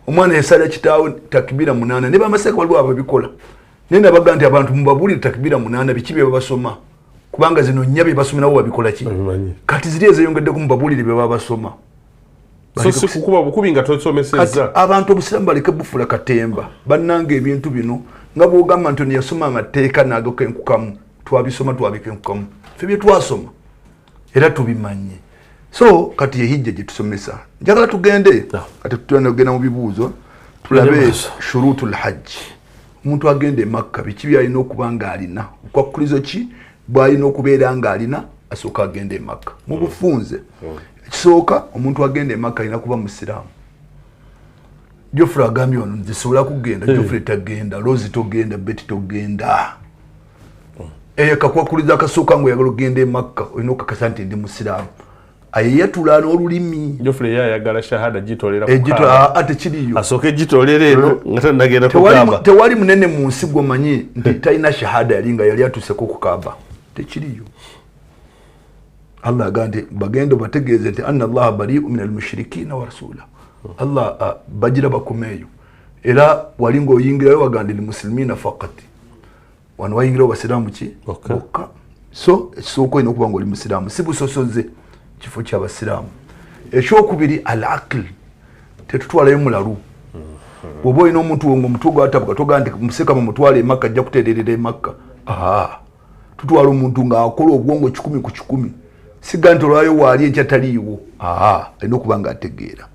omwana yasaalira kitaawe takibira 8, ne bamaseeka waliwo ababikola, naye nabaga nti abantu mubabuulire takibira 8 biki bye babasoma, kubanga zino nnya bye basomerawo babikola ki? Kati ziri ezeyongeddeko, mubabuulire bye babasoma. So si kukuba bukubi nga tosomesezza. Kati abantu obusiraamu baleke bufula katemba. Bannanga, ebintu bino Nga bw'ogamba nti ono yasoma amateeka n'agakenkukamu, twabisoma twabikenkukamu, ffe bye twasoma era tubimanyi. So kati ye hijja gye tusomesa. Njagala tugende kati tutugenda mu bibuuzo tulabe shurutul hajji. Omuntu agenda e Makka biki by'alina okuba ng'alina, obukwakkulizo ki bw'alina okubeera ng'alina asooka agenda e Makka. Mu bufunze ekisooka, omuntu agenda e Makka alina kuba musiraamu. Geoffrey agambye wano nze sobola kugenda. Geoffrey tagenda, Rose togenda, Betty togenda. Eyo kakwakuliza akasooka ng'oyagala okugenda e Makka olina okukakasa nti ndi musiraamu. Ayeyatula n'olulimi. Geoffrey ye ayagala shahada gitolera ku Kaaba. Ate kiriyo. Asooke gitolera eno nga tannagenda ku Kaaba. Tewali munene mu nsi gw'omanyi nti talina shahada yali nga yali atuuseko ku Kaaba. Tekiriyo. Allah agamba nti bagenda bategeeze nti anna Allaha bari'u min al-mushrikina wa rasulahu. Allah bagira bakomeeyo. Era wali ng'oyingirayo bagamba nti muslimina faqat. Wano wayingirawo basiraamu ki? Bokka. So ekisooka olina okuba ng'oli musiraamu, si busosoze kifo ky'abasiraamu. Ekyokubiri al-aql, tetutwalayo mulalu. Bw'oba olina omuntu wo ng'omutwe gwatabuka togamba nti musekama mutwale e Makka ajja kutereerera e Makka. Tutwala omuntu ng'akola obwongo 100 ku 100, siga nti olwayo waali enkya taliiwo. Alina okuba ng'ategeera.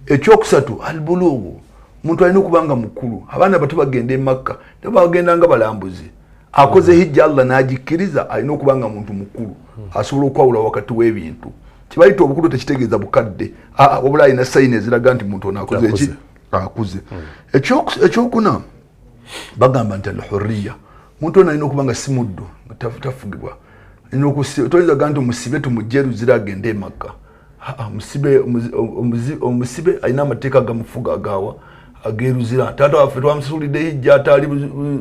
Ekyokusatu al-bulughu, omuntu alina okuba nga mukulu. Abaana bato bagenda e Makka nabo bagenda nga balambuzi. Akoze hijja Allah n'agikkiriza, alina okuba nga muntu mukulu asobola okwawula wakati w'ebintu. Kibayita obukulu tekitegeeza bukadde, wabula alina sayini eziraga nti muntu ono akoze eki? Akuze. Ekyokuna bagamba nti al-hurriya, omuntu ono alina okuba nga si muddu, nga tafugibwa. Toyinza gamba nti omusibe tumugye Luzira agende e Makka. Omusibe alina amateeka agamufuga agawa ag'eruzira. Taata waffe twamusulidde hijja ataali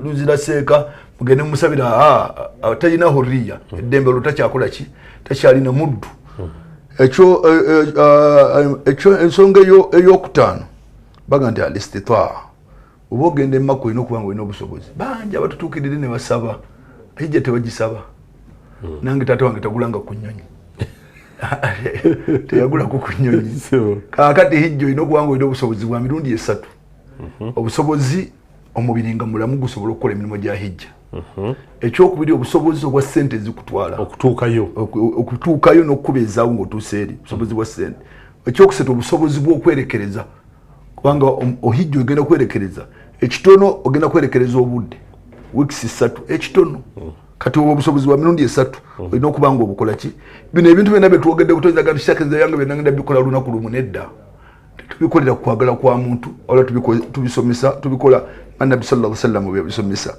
Luzira seeka, mugende mumusabira. Talina hurriya, eddembe olwo takyakola ki? Takyalina muddu. Ekyo ensonga eyokutaano bagamba nti al-istitaa, oba ogenda e Makka olina okuba nga olina obusobozi. Bangi abatutuukirire ne basaba hijja tebagisaba. Nange taata wange tagulanga ku nnyonyi, teyagulako ku nnyonyi. Kaakati hijja olina okuba nga olina obusobozi bwa mirundi esatu. Obusobozi omubiri nga mulamu gusobola okukola emirimu gya hijja. Ekyokubiri obusobozi obwa ssente ezikutwala okutuukayo n'okukubeezaawo ng'otuuse eri, obusobozi bwa ssente. Ekyokusatu obusobozi bw'okwerekereza, kubanga ohijja ogenda kwerekereza ekitono, ogenda kwerekereza obudde weeks 3 ekitono. Kati obwo obusobozi bwa mirundi esatu olina okuba nga obukola ki? Bino ebintu byonna byetwogedde kutoyinza gamba nti yange byonna ngenda bikola lunaku lumu, nedda. Tubikolera kwagala kwa muntu, wala tubisomesa, tubikola nga Nabbi sallallahu alaihi wasallam byabisomesa.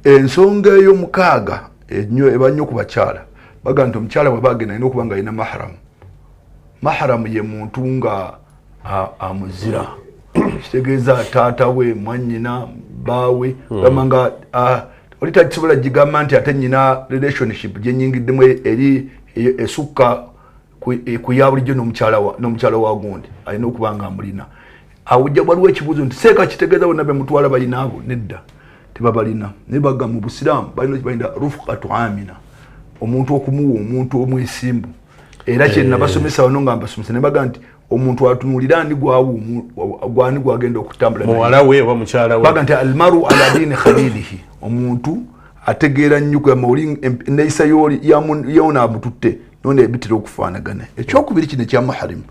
Ensonga ey'omukaaga eba nnyo ku bakyala. Bagamba nti omukyala bw'aba agenda alina okuba nga alina maharamu. Maharamu ye muntu nga amuzira, kitegeeza taata we, mwannyina, bbaawe. Gamba nga oli takisobola gigamba nti ate nnyina relationship gye nnyingiddemu eri esukka ku ya bulijjo n'omukyala wa gundi, alina okuba nga amulina. Awo waliwo ekibuuzo nti seeka kitegeeza bonna be mutwala balina abo? Nedda, tebabalina. Naye bagamba mu busiraamu balina kibayita rufqatu amina, omuntu okumuwa omuntu omwesimbu. Era kye nabasomesa wano nga mbasomesa ne bagamba nti omuntu atunuulira ani gwani gwagenda okutambula naye. Muwala we oba mukyala we. Bagamba nti almaru ala diini khalilihi, omuntu ategeera nnyo kugamba oli enneeyisa y'ono amututte nono ebitera okufaanagana. Ekyokubiri kino ekya maharimu,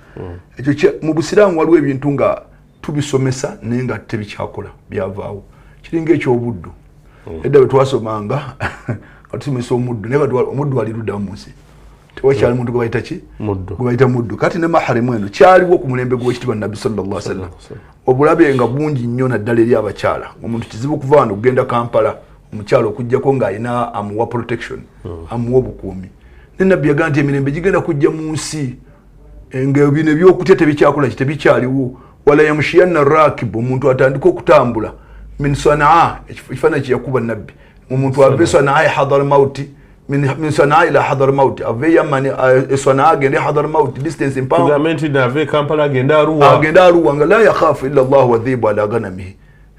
ekyo mu busiraamu waliwo ebintu nga tubisomesa naye nga tebikyakola, byavaawo. Kiringa ekyobuddu. Edda bwe twasomanga nga tusomesa omuddu, naye kati omuddu ali ludda mu nsi, tewakyali muntu gwe bayita ki? Gwe bayita muddu. Kati ne maharimu eno kyaliwo ku mulembe gw'ekitiibwa Nabbi sallallahu alaihi wasallam. Obulabe nga bungi nnyo naddala eri abakyala. Omuntu kizibu okuva wano okugenda Kampala omukyala okuggyako ng'alina amuwa protection, amuwa obukuumi. Ne Nabbi yagamba nti emirembe gigenda kujja mu nsi nga bino ebyokutya tebikyakola ki, tebikyaliwo. Wala yamushiyanna rakibu, omuntu atandika okutambula min Sanaa, ekifaananyi kye yakuba Nabbi, omuntu ave Sanaa e Hadar Mauti, min Sanaa ila Hadar Mauti, ave Yamani e Sanaa agende Hadar Mauti, distance mpanvu. Tugambe nti ave Kampala agende Arua. Agende Arua nga la yakhafu illa Allah wa dhibu ala ghanamihi,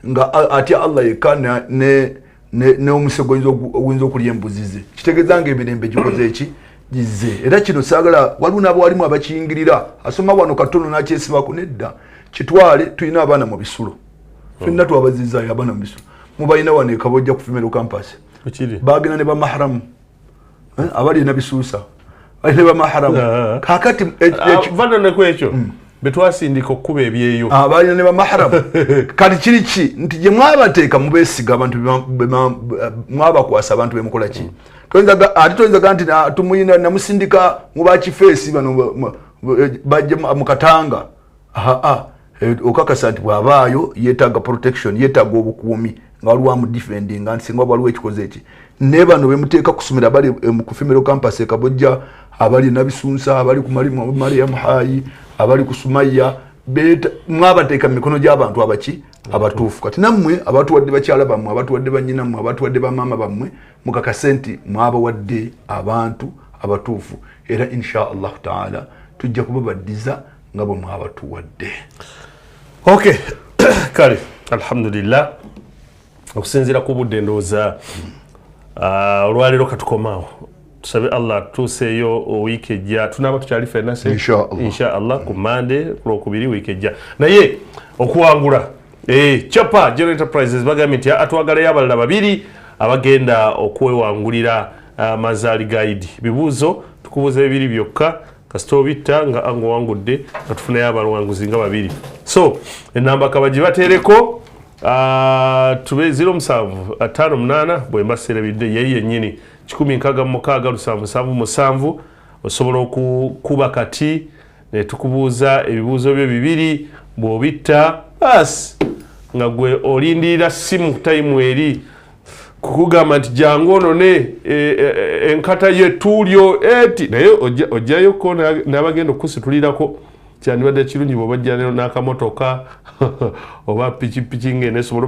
nga atya Allah yekka n'omusego oguyinza okulya embuzi ze. Kitegeeza nga emirembe gikoze eki? Gizze. Era kino saagala waliwo n'abawalimu abakiyingirira, asoma wano katono n'akyesibako. Nedda, kitwale. Tulina abaana mu bisulo, ffenna twabazizaayo abaana mu bisulo. Mubalina wano e Kabojja ku female campus. Bagenda ne bamaharamu abali nabisuusa bali ne bamaharamu kakati vanoneko ekyo betwasindika okukuba ebyeyo balina ne bamaharamu. Kati kiri ki nti gye mwabateeka mubeesiga abantu, mwabakwasa abantu bemukola ki? Ate toyinzaga nti tumuyina namusindika mubakifeesi bano bajje mukatanga. Okakasa nti bw'abaayo yeetaaga protection, yeetaaga obukuumi nga waliwo amudefendinga nti singa waliwo ekikoze eki. Ne bano bemuteeka kusomera bali ku female campus e Kabojja, abali Nabisunsa, abali ku Mariam Hayi, abali ku Sumaya, mwabateeka mu mikono gy'abantu abaki abatuufu. Kati nammwe abatuwadde bakyala bammwe, abatuwadde bannyinammwe, abatuwadde bamaama bammwe, mukakase nti mwabawadde abantu abatuufu, era insha Allahu taala tujja kubabaddiza nga bwe mwabatuwadde. Okay, kale alhamdulillah, okusinziira ku budde ndowooza olwaleero katukomaawo. Tusabe Allah atuuseeyo wiiki ejja, tunaaba tukyali ffenna insha Allah ku Mande, ku Lwokubiri wiiki ejja. Naye okuwangula Chapa General Enterprises bagambye nti atwagalayo abalala babiri abagenda okwewangulira Mazaali Guide. Bibuuzo tukubuuza bibiri byokka, kasita obitta nga angowangudde, nga tufunayo abalwanguzi nga babiri. So enamba kabagibateereko, tube 0758, bwe mba seerabidde, yeyi yennyini 166 777. Osobola okukuba kati ne tukubuuza ebibuuzo byo bibiri, bw'obitta basi nga gwe olindirira simu time eri kukugamba nti jangu onone enkata yetuulyo eti, naye ojjayoko n'abagenda okusitulirako. Kyandibadde kirungi bw'obajja n'akamotoka oba pikipiki ng'eneesobola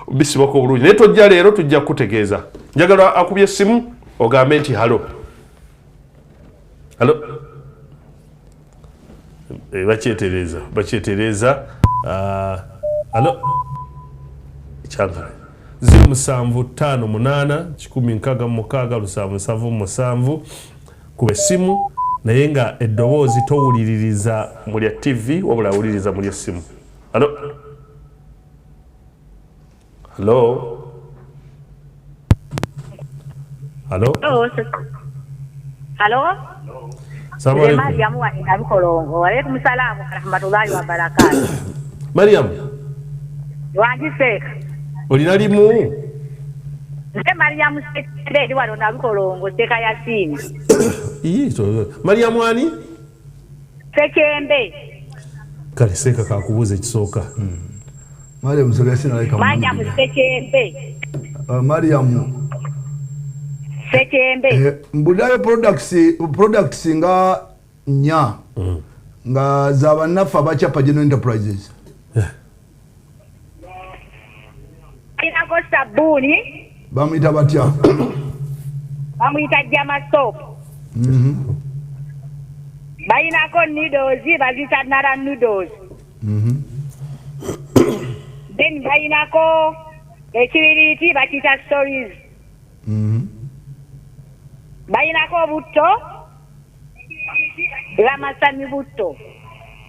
obisibako obulungi, naye tojja leero, tujja kukutegeeza. Njagala akubye essimu ogambe nti hello, hello. Bakyetereeza, bakyetereeza. Hello, kyankala 0758 166 777. Kuba essimu naye nga eddoboozi towuliririza mu lya TV, wabula awuliriza mu ly'essimu. Hello, hello, hello. Hello. Salamu alaikum. Mariamu wa Nabikolongo. Walaikum salamu warahmatullahi wabarakatuh. Mariam. Wangi Sheikh. Olina limu? Nze Mariamu Sekende, ndi wano Nabikolongo, Seeka Yasiini. Ii, Mariamu ani? Sekembe. Kale seeka kakubuuza ekisooka. Mariam Seeka Yasiini alabika. Mariamu Sekembe. Mariam Sekembe. Mbulirayo products nga nnya nga za bannaffe abachapa General Enterprises. Inako sabbuuni. Bamuyita batya? Bamuyita Jama soap. Bayinako noodles, baziyita Nara noodles. Then bayinako ekibiriiti, bakiyita Stories. Bayinako obutto, Ramasani butto.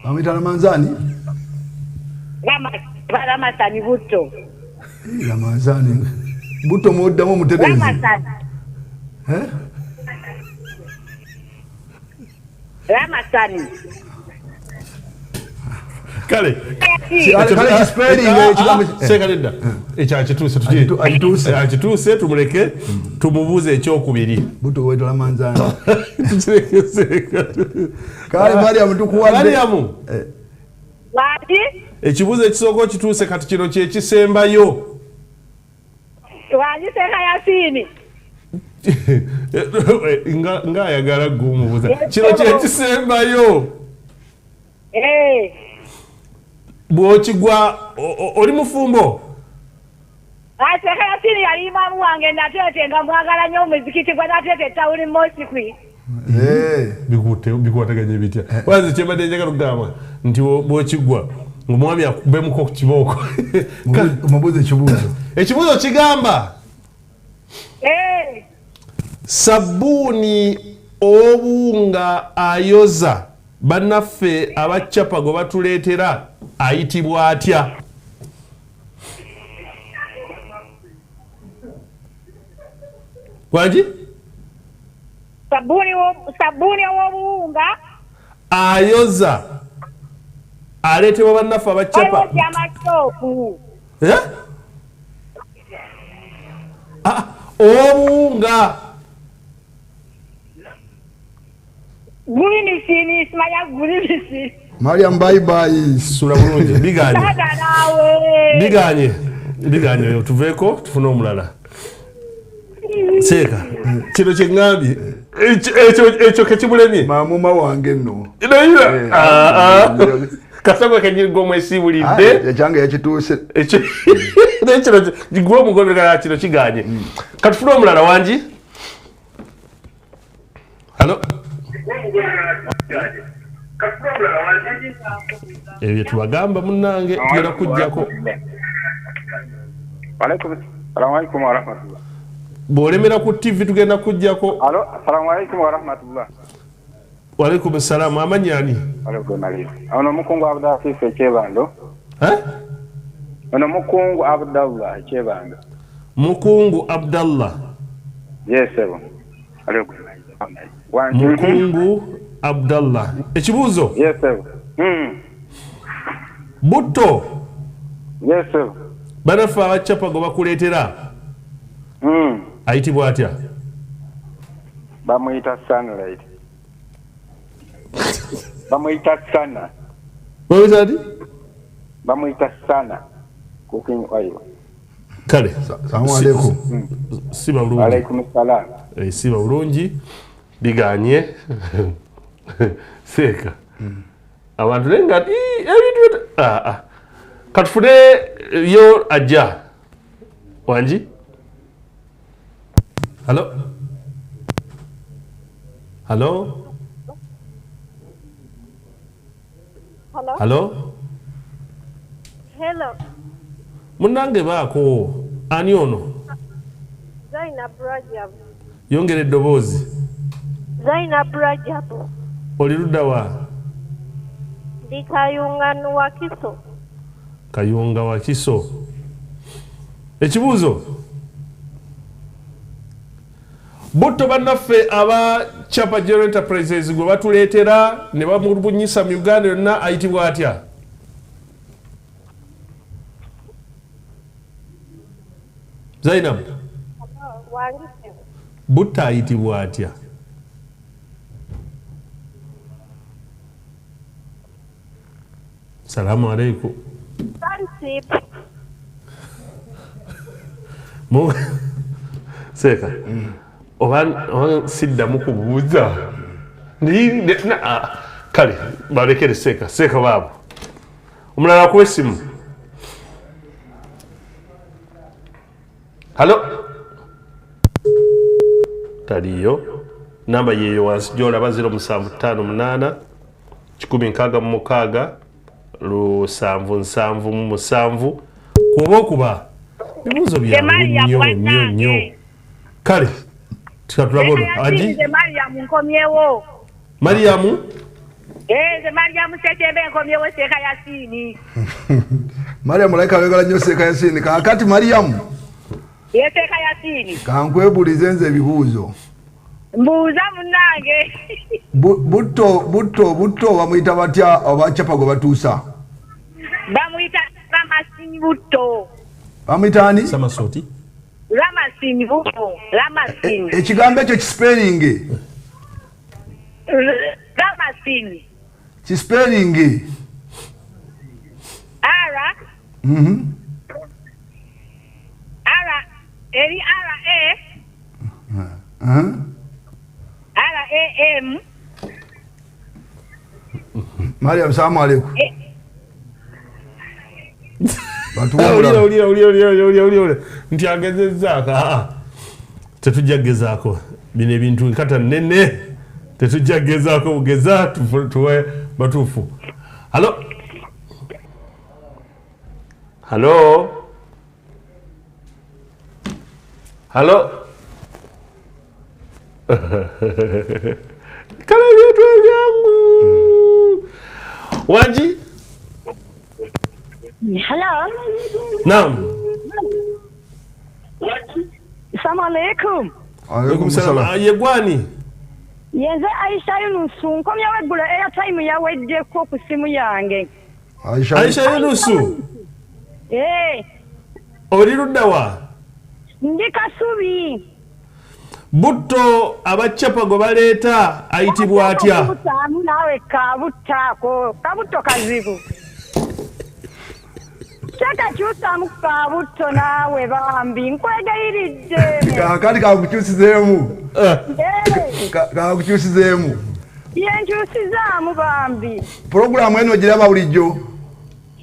Bamuyita Ramanzani. Ramasani butto. Ramanzani butto, muddamu omutereezi. Ramasani. Eh? Ramasani. Kale. Kale kispelling ekigambo. Seeka nedda, ekyo akituuse. Akituuse. Akituuse, tumuleke tumubuuze ekyokubiri. Butto wetala manzani. Tukireke seeka. Kale Mariam, tukuwadde. Mariamu. Waki? Ekibuuzo ekisooka okituuse, kati kino kyekisembayo. Waki, Seeka Yasiini? Ng'ayagala gumubuuza kino kyekisembayo. Eh. Bw'okigwa oli mufumbo? Seeka Yasiini yali imaamu wange Nateete, nga mwagala nnyo, omuzikiti gwa Nateete Town Mosque. Bikwataganye bitya? Wazi kyembadde njagala okugamba nti bw'okigwa ng'omwami akubemuko ku kibooko. Omubuuza ekibuuzo. Ekibuuzo kigamba, Eh. Sabbuuni obuwunga ayoza bannaffe abacapa gwe batuleetera ayitibwa atya? Wangi? Sabbuuni ow'obuwunga. Ayoza. Aleetebwa bannaffe abacapa. Waliwo Jama-soopu. Eh? Ah, obuwunga. Gulimisini, simanya gulimisini. Mariam, bye bye. Sula bulungi. Biganye. Saga naawe. Biganye. Biganye tuveeko tufune omulala. Seeka. Kino kye ŋŋambye. Ekyo kekimulemye. Maamuma wange nno. Naye kasagwe kenyini gw'omwesiibulidde. Ekyange yakituuse. Naye kino gwe omugobera kino kiganye. Katufune omulala wangi. Halo. Ebyo tubagamba munnange tugenda kujjako. Assalamu alaikum warahmatullah. Bw'olemera ku TV tugenda kujjako. Alo, assalamu alaikum warahmatullah. Wa alaikum assalam. Amanyi ani? Ono Mukungu Abdallah Fife Kyebando. Eh? Ono Mukungu Abdallah Kyebando. Mukungu Abdallah. Yes, sir. Mukungu Abdallah. Ekibuuzo? Yes, sir. Butto. Yes, sir. Bannaffe abacapa gwe bakuleetera. Ayitibwa atya? Bamuyita Sunlight. Bamuyita Sana. Bamuyita ati? Bamuyita Sana. Cooking oil. Kale. Salamu alaikum. Siba bulungi. Alaikum salam. Siba bulungi. Biganye. Seeka. Abantu naye nga ebintu katufune yo ajja. Wangi? Hello? Hello? Hello? Hello? Hello. Munnange baako ani ono? Zainab Rajab. Yongera eddoboozi. Zainab Rajab. Oli ludda wa? Ndi Kayunga Wakiso. Kayunga Wakiso. Ekibuuzo. Butto bannaffe aba Chapa General Enterprises gwe batuleetera ne bamubunyisa mu Uganda yonna ayitibwa atya? Zainab. Butto ayitibwa atya? Salamu alaikum. Seeka. Oba siddamu kubuuza. Kale balekere seeka, seeka baabo. Omulala akuwa essimu. Halo? Taliyo. Namba yeeyo wansi gy'olaba 0758 166 777 kuba okuba ebibuuzo byangu nnyo nnyo nnyo. Kale tukatulaba ono. Aji? Mariamu nkomyewo. Mariamu? Nze Mariamu Ssekembe nkomyewo Seeka Yasini. Mariamu like ayagala nnyo Seeka Yasini. Kaakati Mariamu. Ye Seeka Yasini. Kankwebuulize nze ebibuuzo. Mbuuza munnange. Butto bamuyita batya abacapa gwe batuusa? Bamuyita Ramasini Butto. Bamuyita ani? Samasoti. Ramasini Butto. Ramasini. Ekigambo ekyo kisiperingi. Ramasini. Kisiperingi. R. R. Eri R A. R A M. Mariam, salamu alaikum. Owulira nti agezezzaako. Tetujja kugezaako bino ebintu nkata nnene, tetujja kugezaako bugeza tuwe batuufu. Halo? Halo? Halo? Kale ebintu ebyangu. Wangi? Hello. Naam. Assalamu alaikum. Alaikum salam. Ye gwani? Yenze Aisha Yunusu, nkomyewo eggulo airtime yaweddeko ku ssimu yange. Aisha Yunusu. Eh. Oli ludda wa? Ndi Kasubi. Butto abacapa gwe baleeta ayitibwa atya? Butaamu naawe kabutto ako, kabutto kazibu. Kyeka kyusaamu kabutto naawe bambi, nkwegayiridde. Kaakati kakukyusizeemu. Kakukyusizeemu. Ye nkyusizaamu bambi. Pulogulaamu eno ogiraba bulijjo?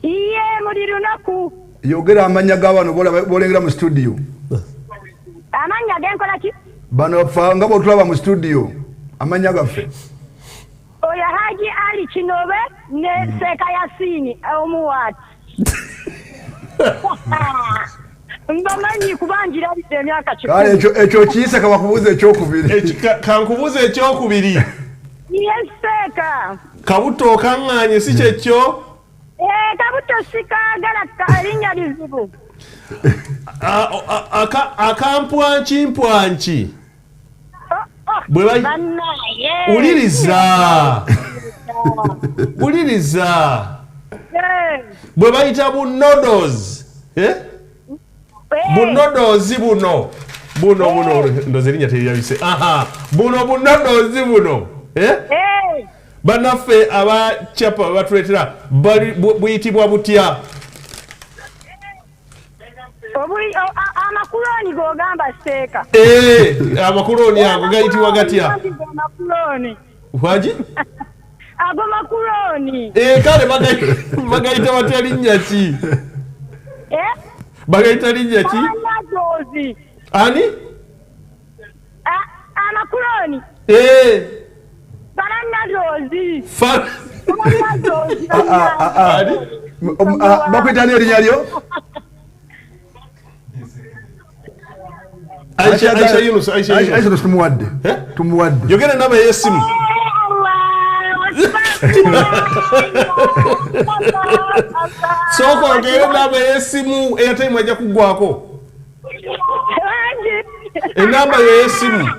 Ye buli lunaku. Yogera amannya ga bano b'olengera mu studio. Amannya genkola ki? Bano ffe nga bw'otulaba mu studio, amannya gaffe. Oyo Haji Ali Kinobe ne Seeka Yasini omuwaati. Mbamanyi kuba njirabidde emyaka 10. Kale ekyo kiyise kabakubuuza ekyokubiri. Kankubuuza ekyokubiri. Ye Seeka. Kabuto okaŋŋaanye si kyekyo? Kabuto sikaagala erinnya lizibu. Akampwanki mpwanki. Wuliriza. Wuliriza. Bwe bayita bu noodles. Bu noodles buno. Buno buno ndoze erinnya teryabise. Aha. Buno bu noodles buno. Bannaffe aba chapa batuleetera buyitibwa butya? Amakuloni g'ogamba Seeka. Amakuloni ago gayitibwa gatya? Wagi? Ago makuloni. Kale bagayita batya linnya ki? Bagayita linnya ki? Ani? Amakuloni. Baranadozi. Bakwita ani erinnya lyo? Aisha Yunus, Aisha Yunus tumuwadde. Tumuwadde. Yogera namba y'essimu. Sooka ogere namba y'essimu, airtime ajja kuggwako. Enamba yo y'essimu.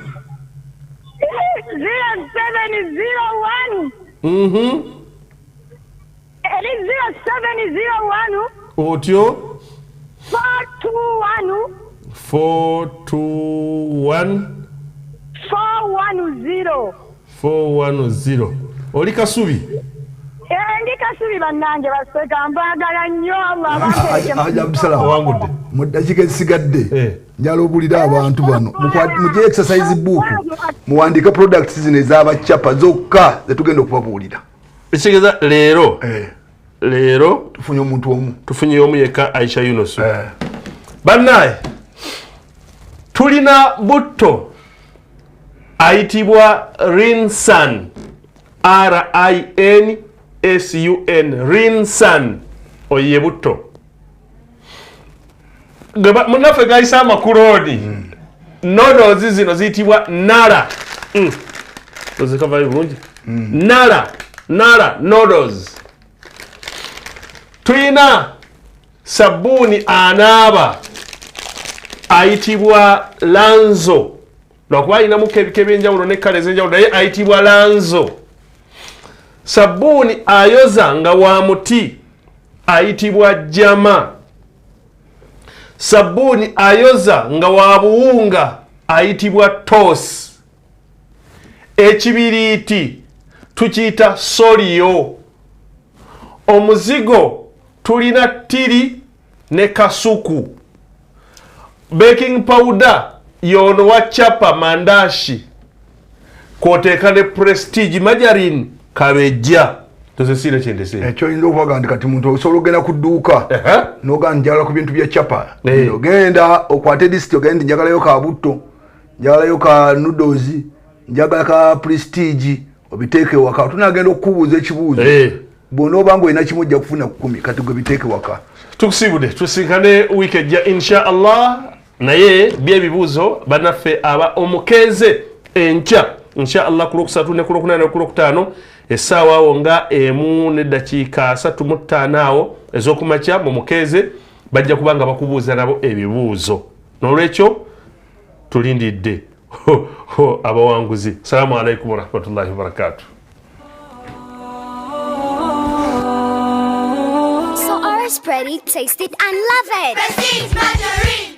0701. Eri 0701. Otyo. 421. 421 410 410. Oli Kasubi? Ndi Kasubi bannange baseka mbaagala nnyo Allah. Abdusalaam, mu ddakiika ezisigadde njala obulira abantu bano mugye exercise book muwandiike products zino ez'abacapa zokka zetugenda okubabuulira. Ekitegeeza leero leero tufunye omuntu omu, tufunye omu yekka, Aisha Yunus. Bannaye tulina butto ayitibwa Rinsan, R-I-N-S-U-N, Rinsan. Oyo ye butto munnaffe gayise amakulooni. Noodles zino ziyitibwa Nara. Ozikavayo bulungi. Nara, Nara noodles. Tulina sabbuuni anaaba ayitibwa Lanzo. Lwakuba alinamuko ebika ebyenjawulo ne kkala ez'enjawulo, naye ayitibwa Lanzo. Sabbuuni ayoza nga wa muti ayitibwa Jama. Sabbuuni ayoza nga wa buwunga ayitibwa Toos. Ekibiriiti tukiyita Solio. Omuzigo tulina Tiri ne Kasuku. Baking powder yono wa chapa mandashi kwoteeka ne Prestige margarine kabejja. Tozesiira kyendese ekyo oyinza okubaga nti kati muntu osobola okugenda ku dduuka n'ogamba njagala ku bintu bya chapa, ogenda okwate lisiti ogende njagalayo ka butto, njagalayo ka noodles, njagala ka Prestige, obiteeke waka. Tunagenda okukubuuza ekibuuzo bw'onooba ng'olina kimu ojja kufuna 10. Kati gwe biteeke waka. Tukusiibudde, tusinkane wiiki ejja insha Allah. Naye byebibuuzo bannaffe aba omukeeze enkya insha Allah ku Lwokusatu ne ku Lwokuna ne ku Lwokutaano essaawa awo nga 1:35 awo ez'okumakya mu mukeeze bajja kuba nga bakubuuza nabo ebibuuzo. N'olwekyo tulindidde. abawanguzi. Assalamu alaikum warahmatullahi wabarakatuh. So our spready, taste it and love it. Prestige margarine.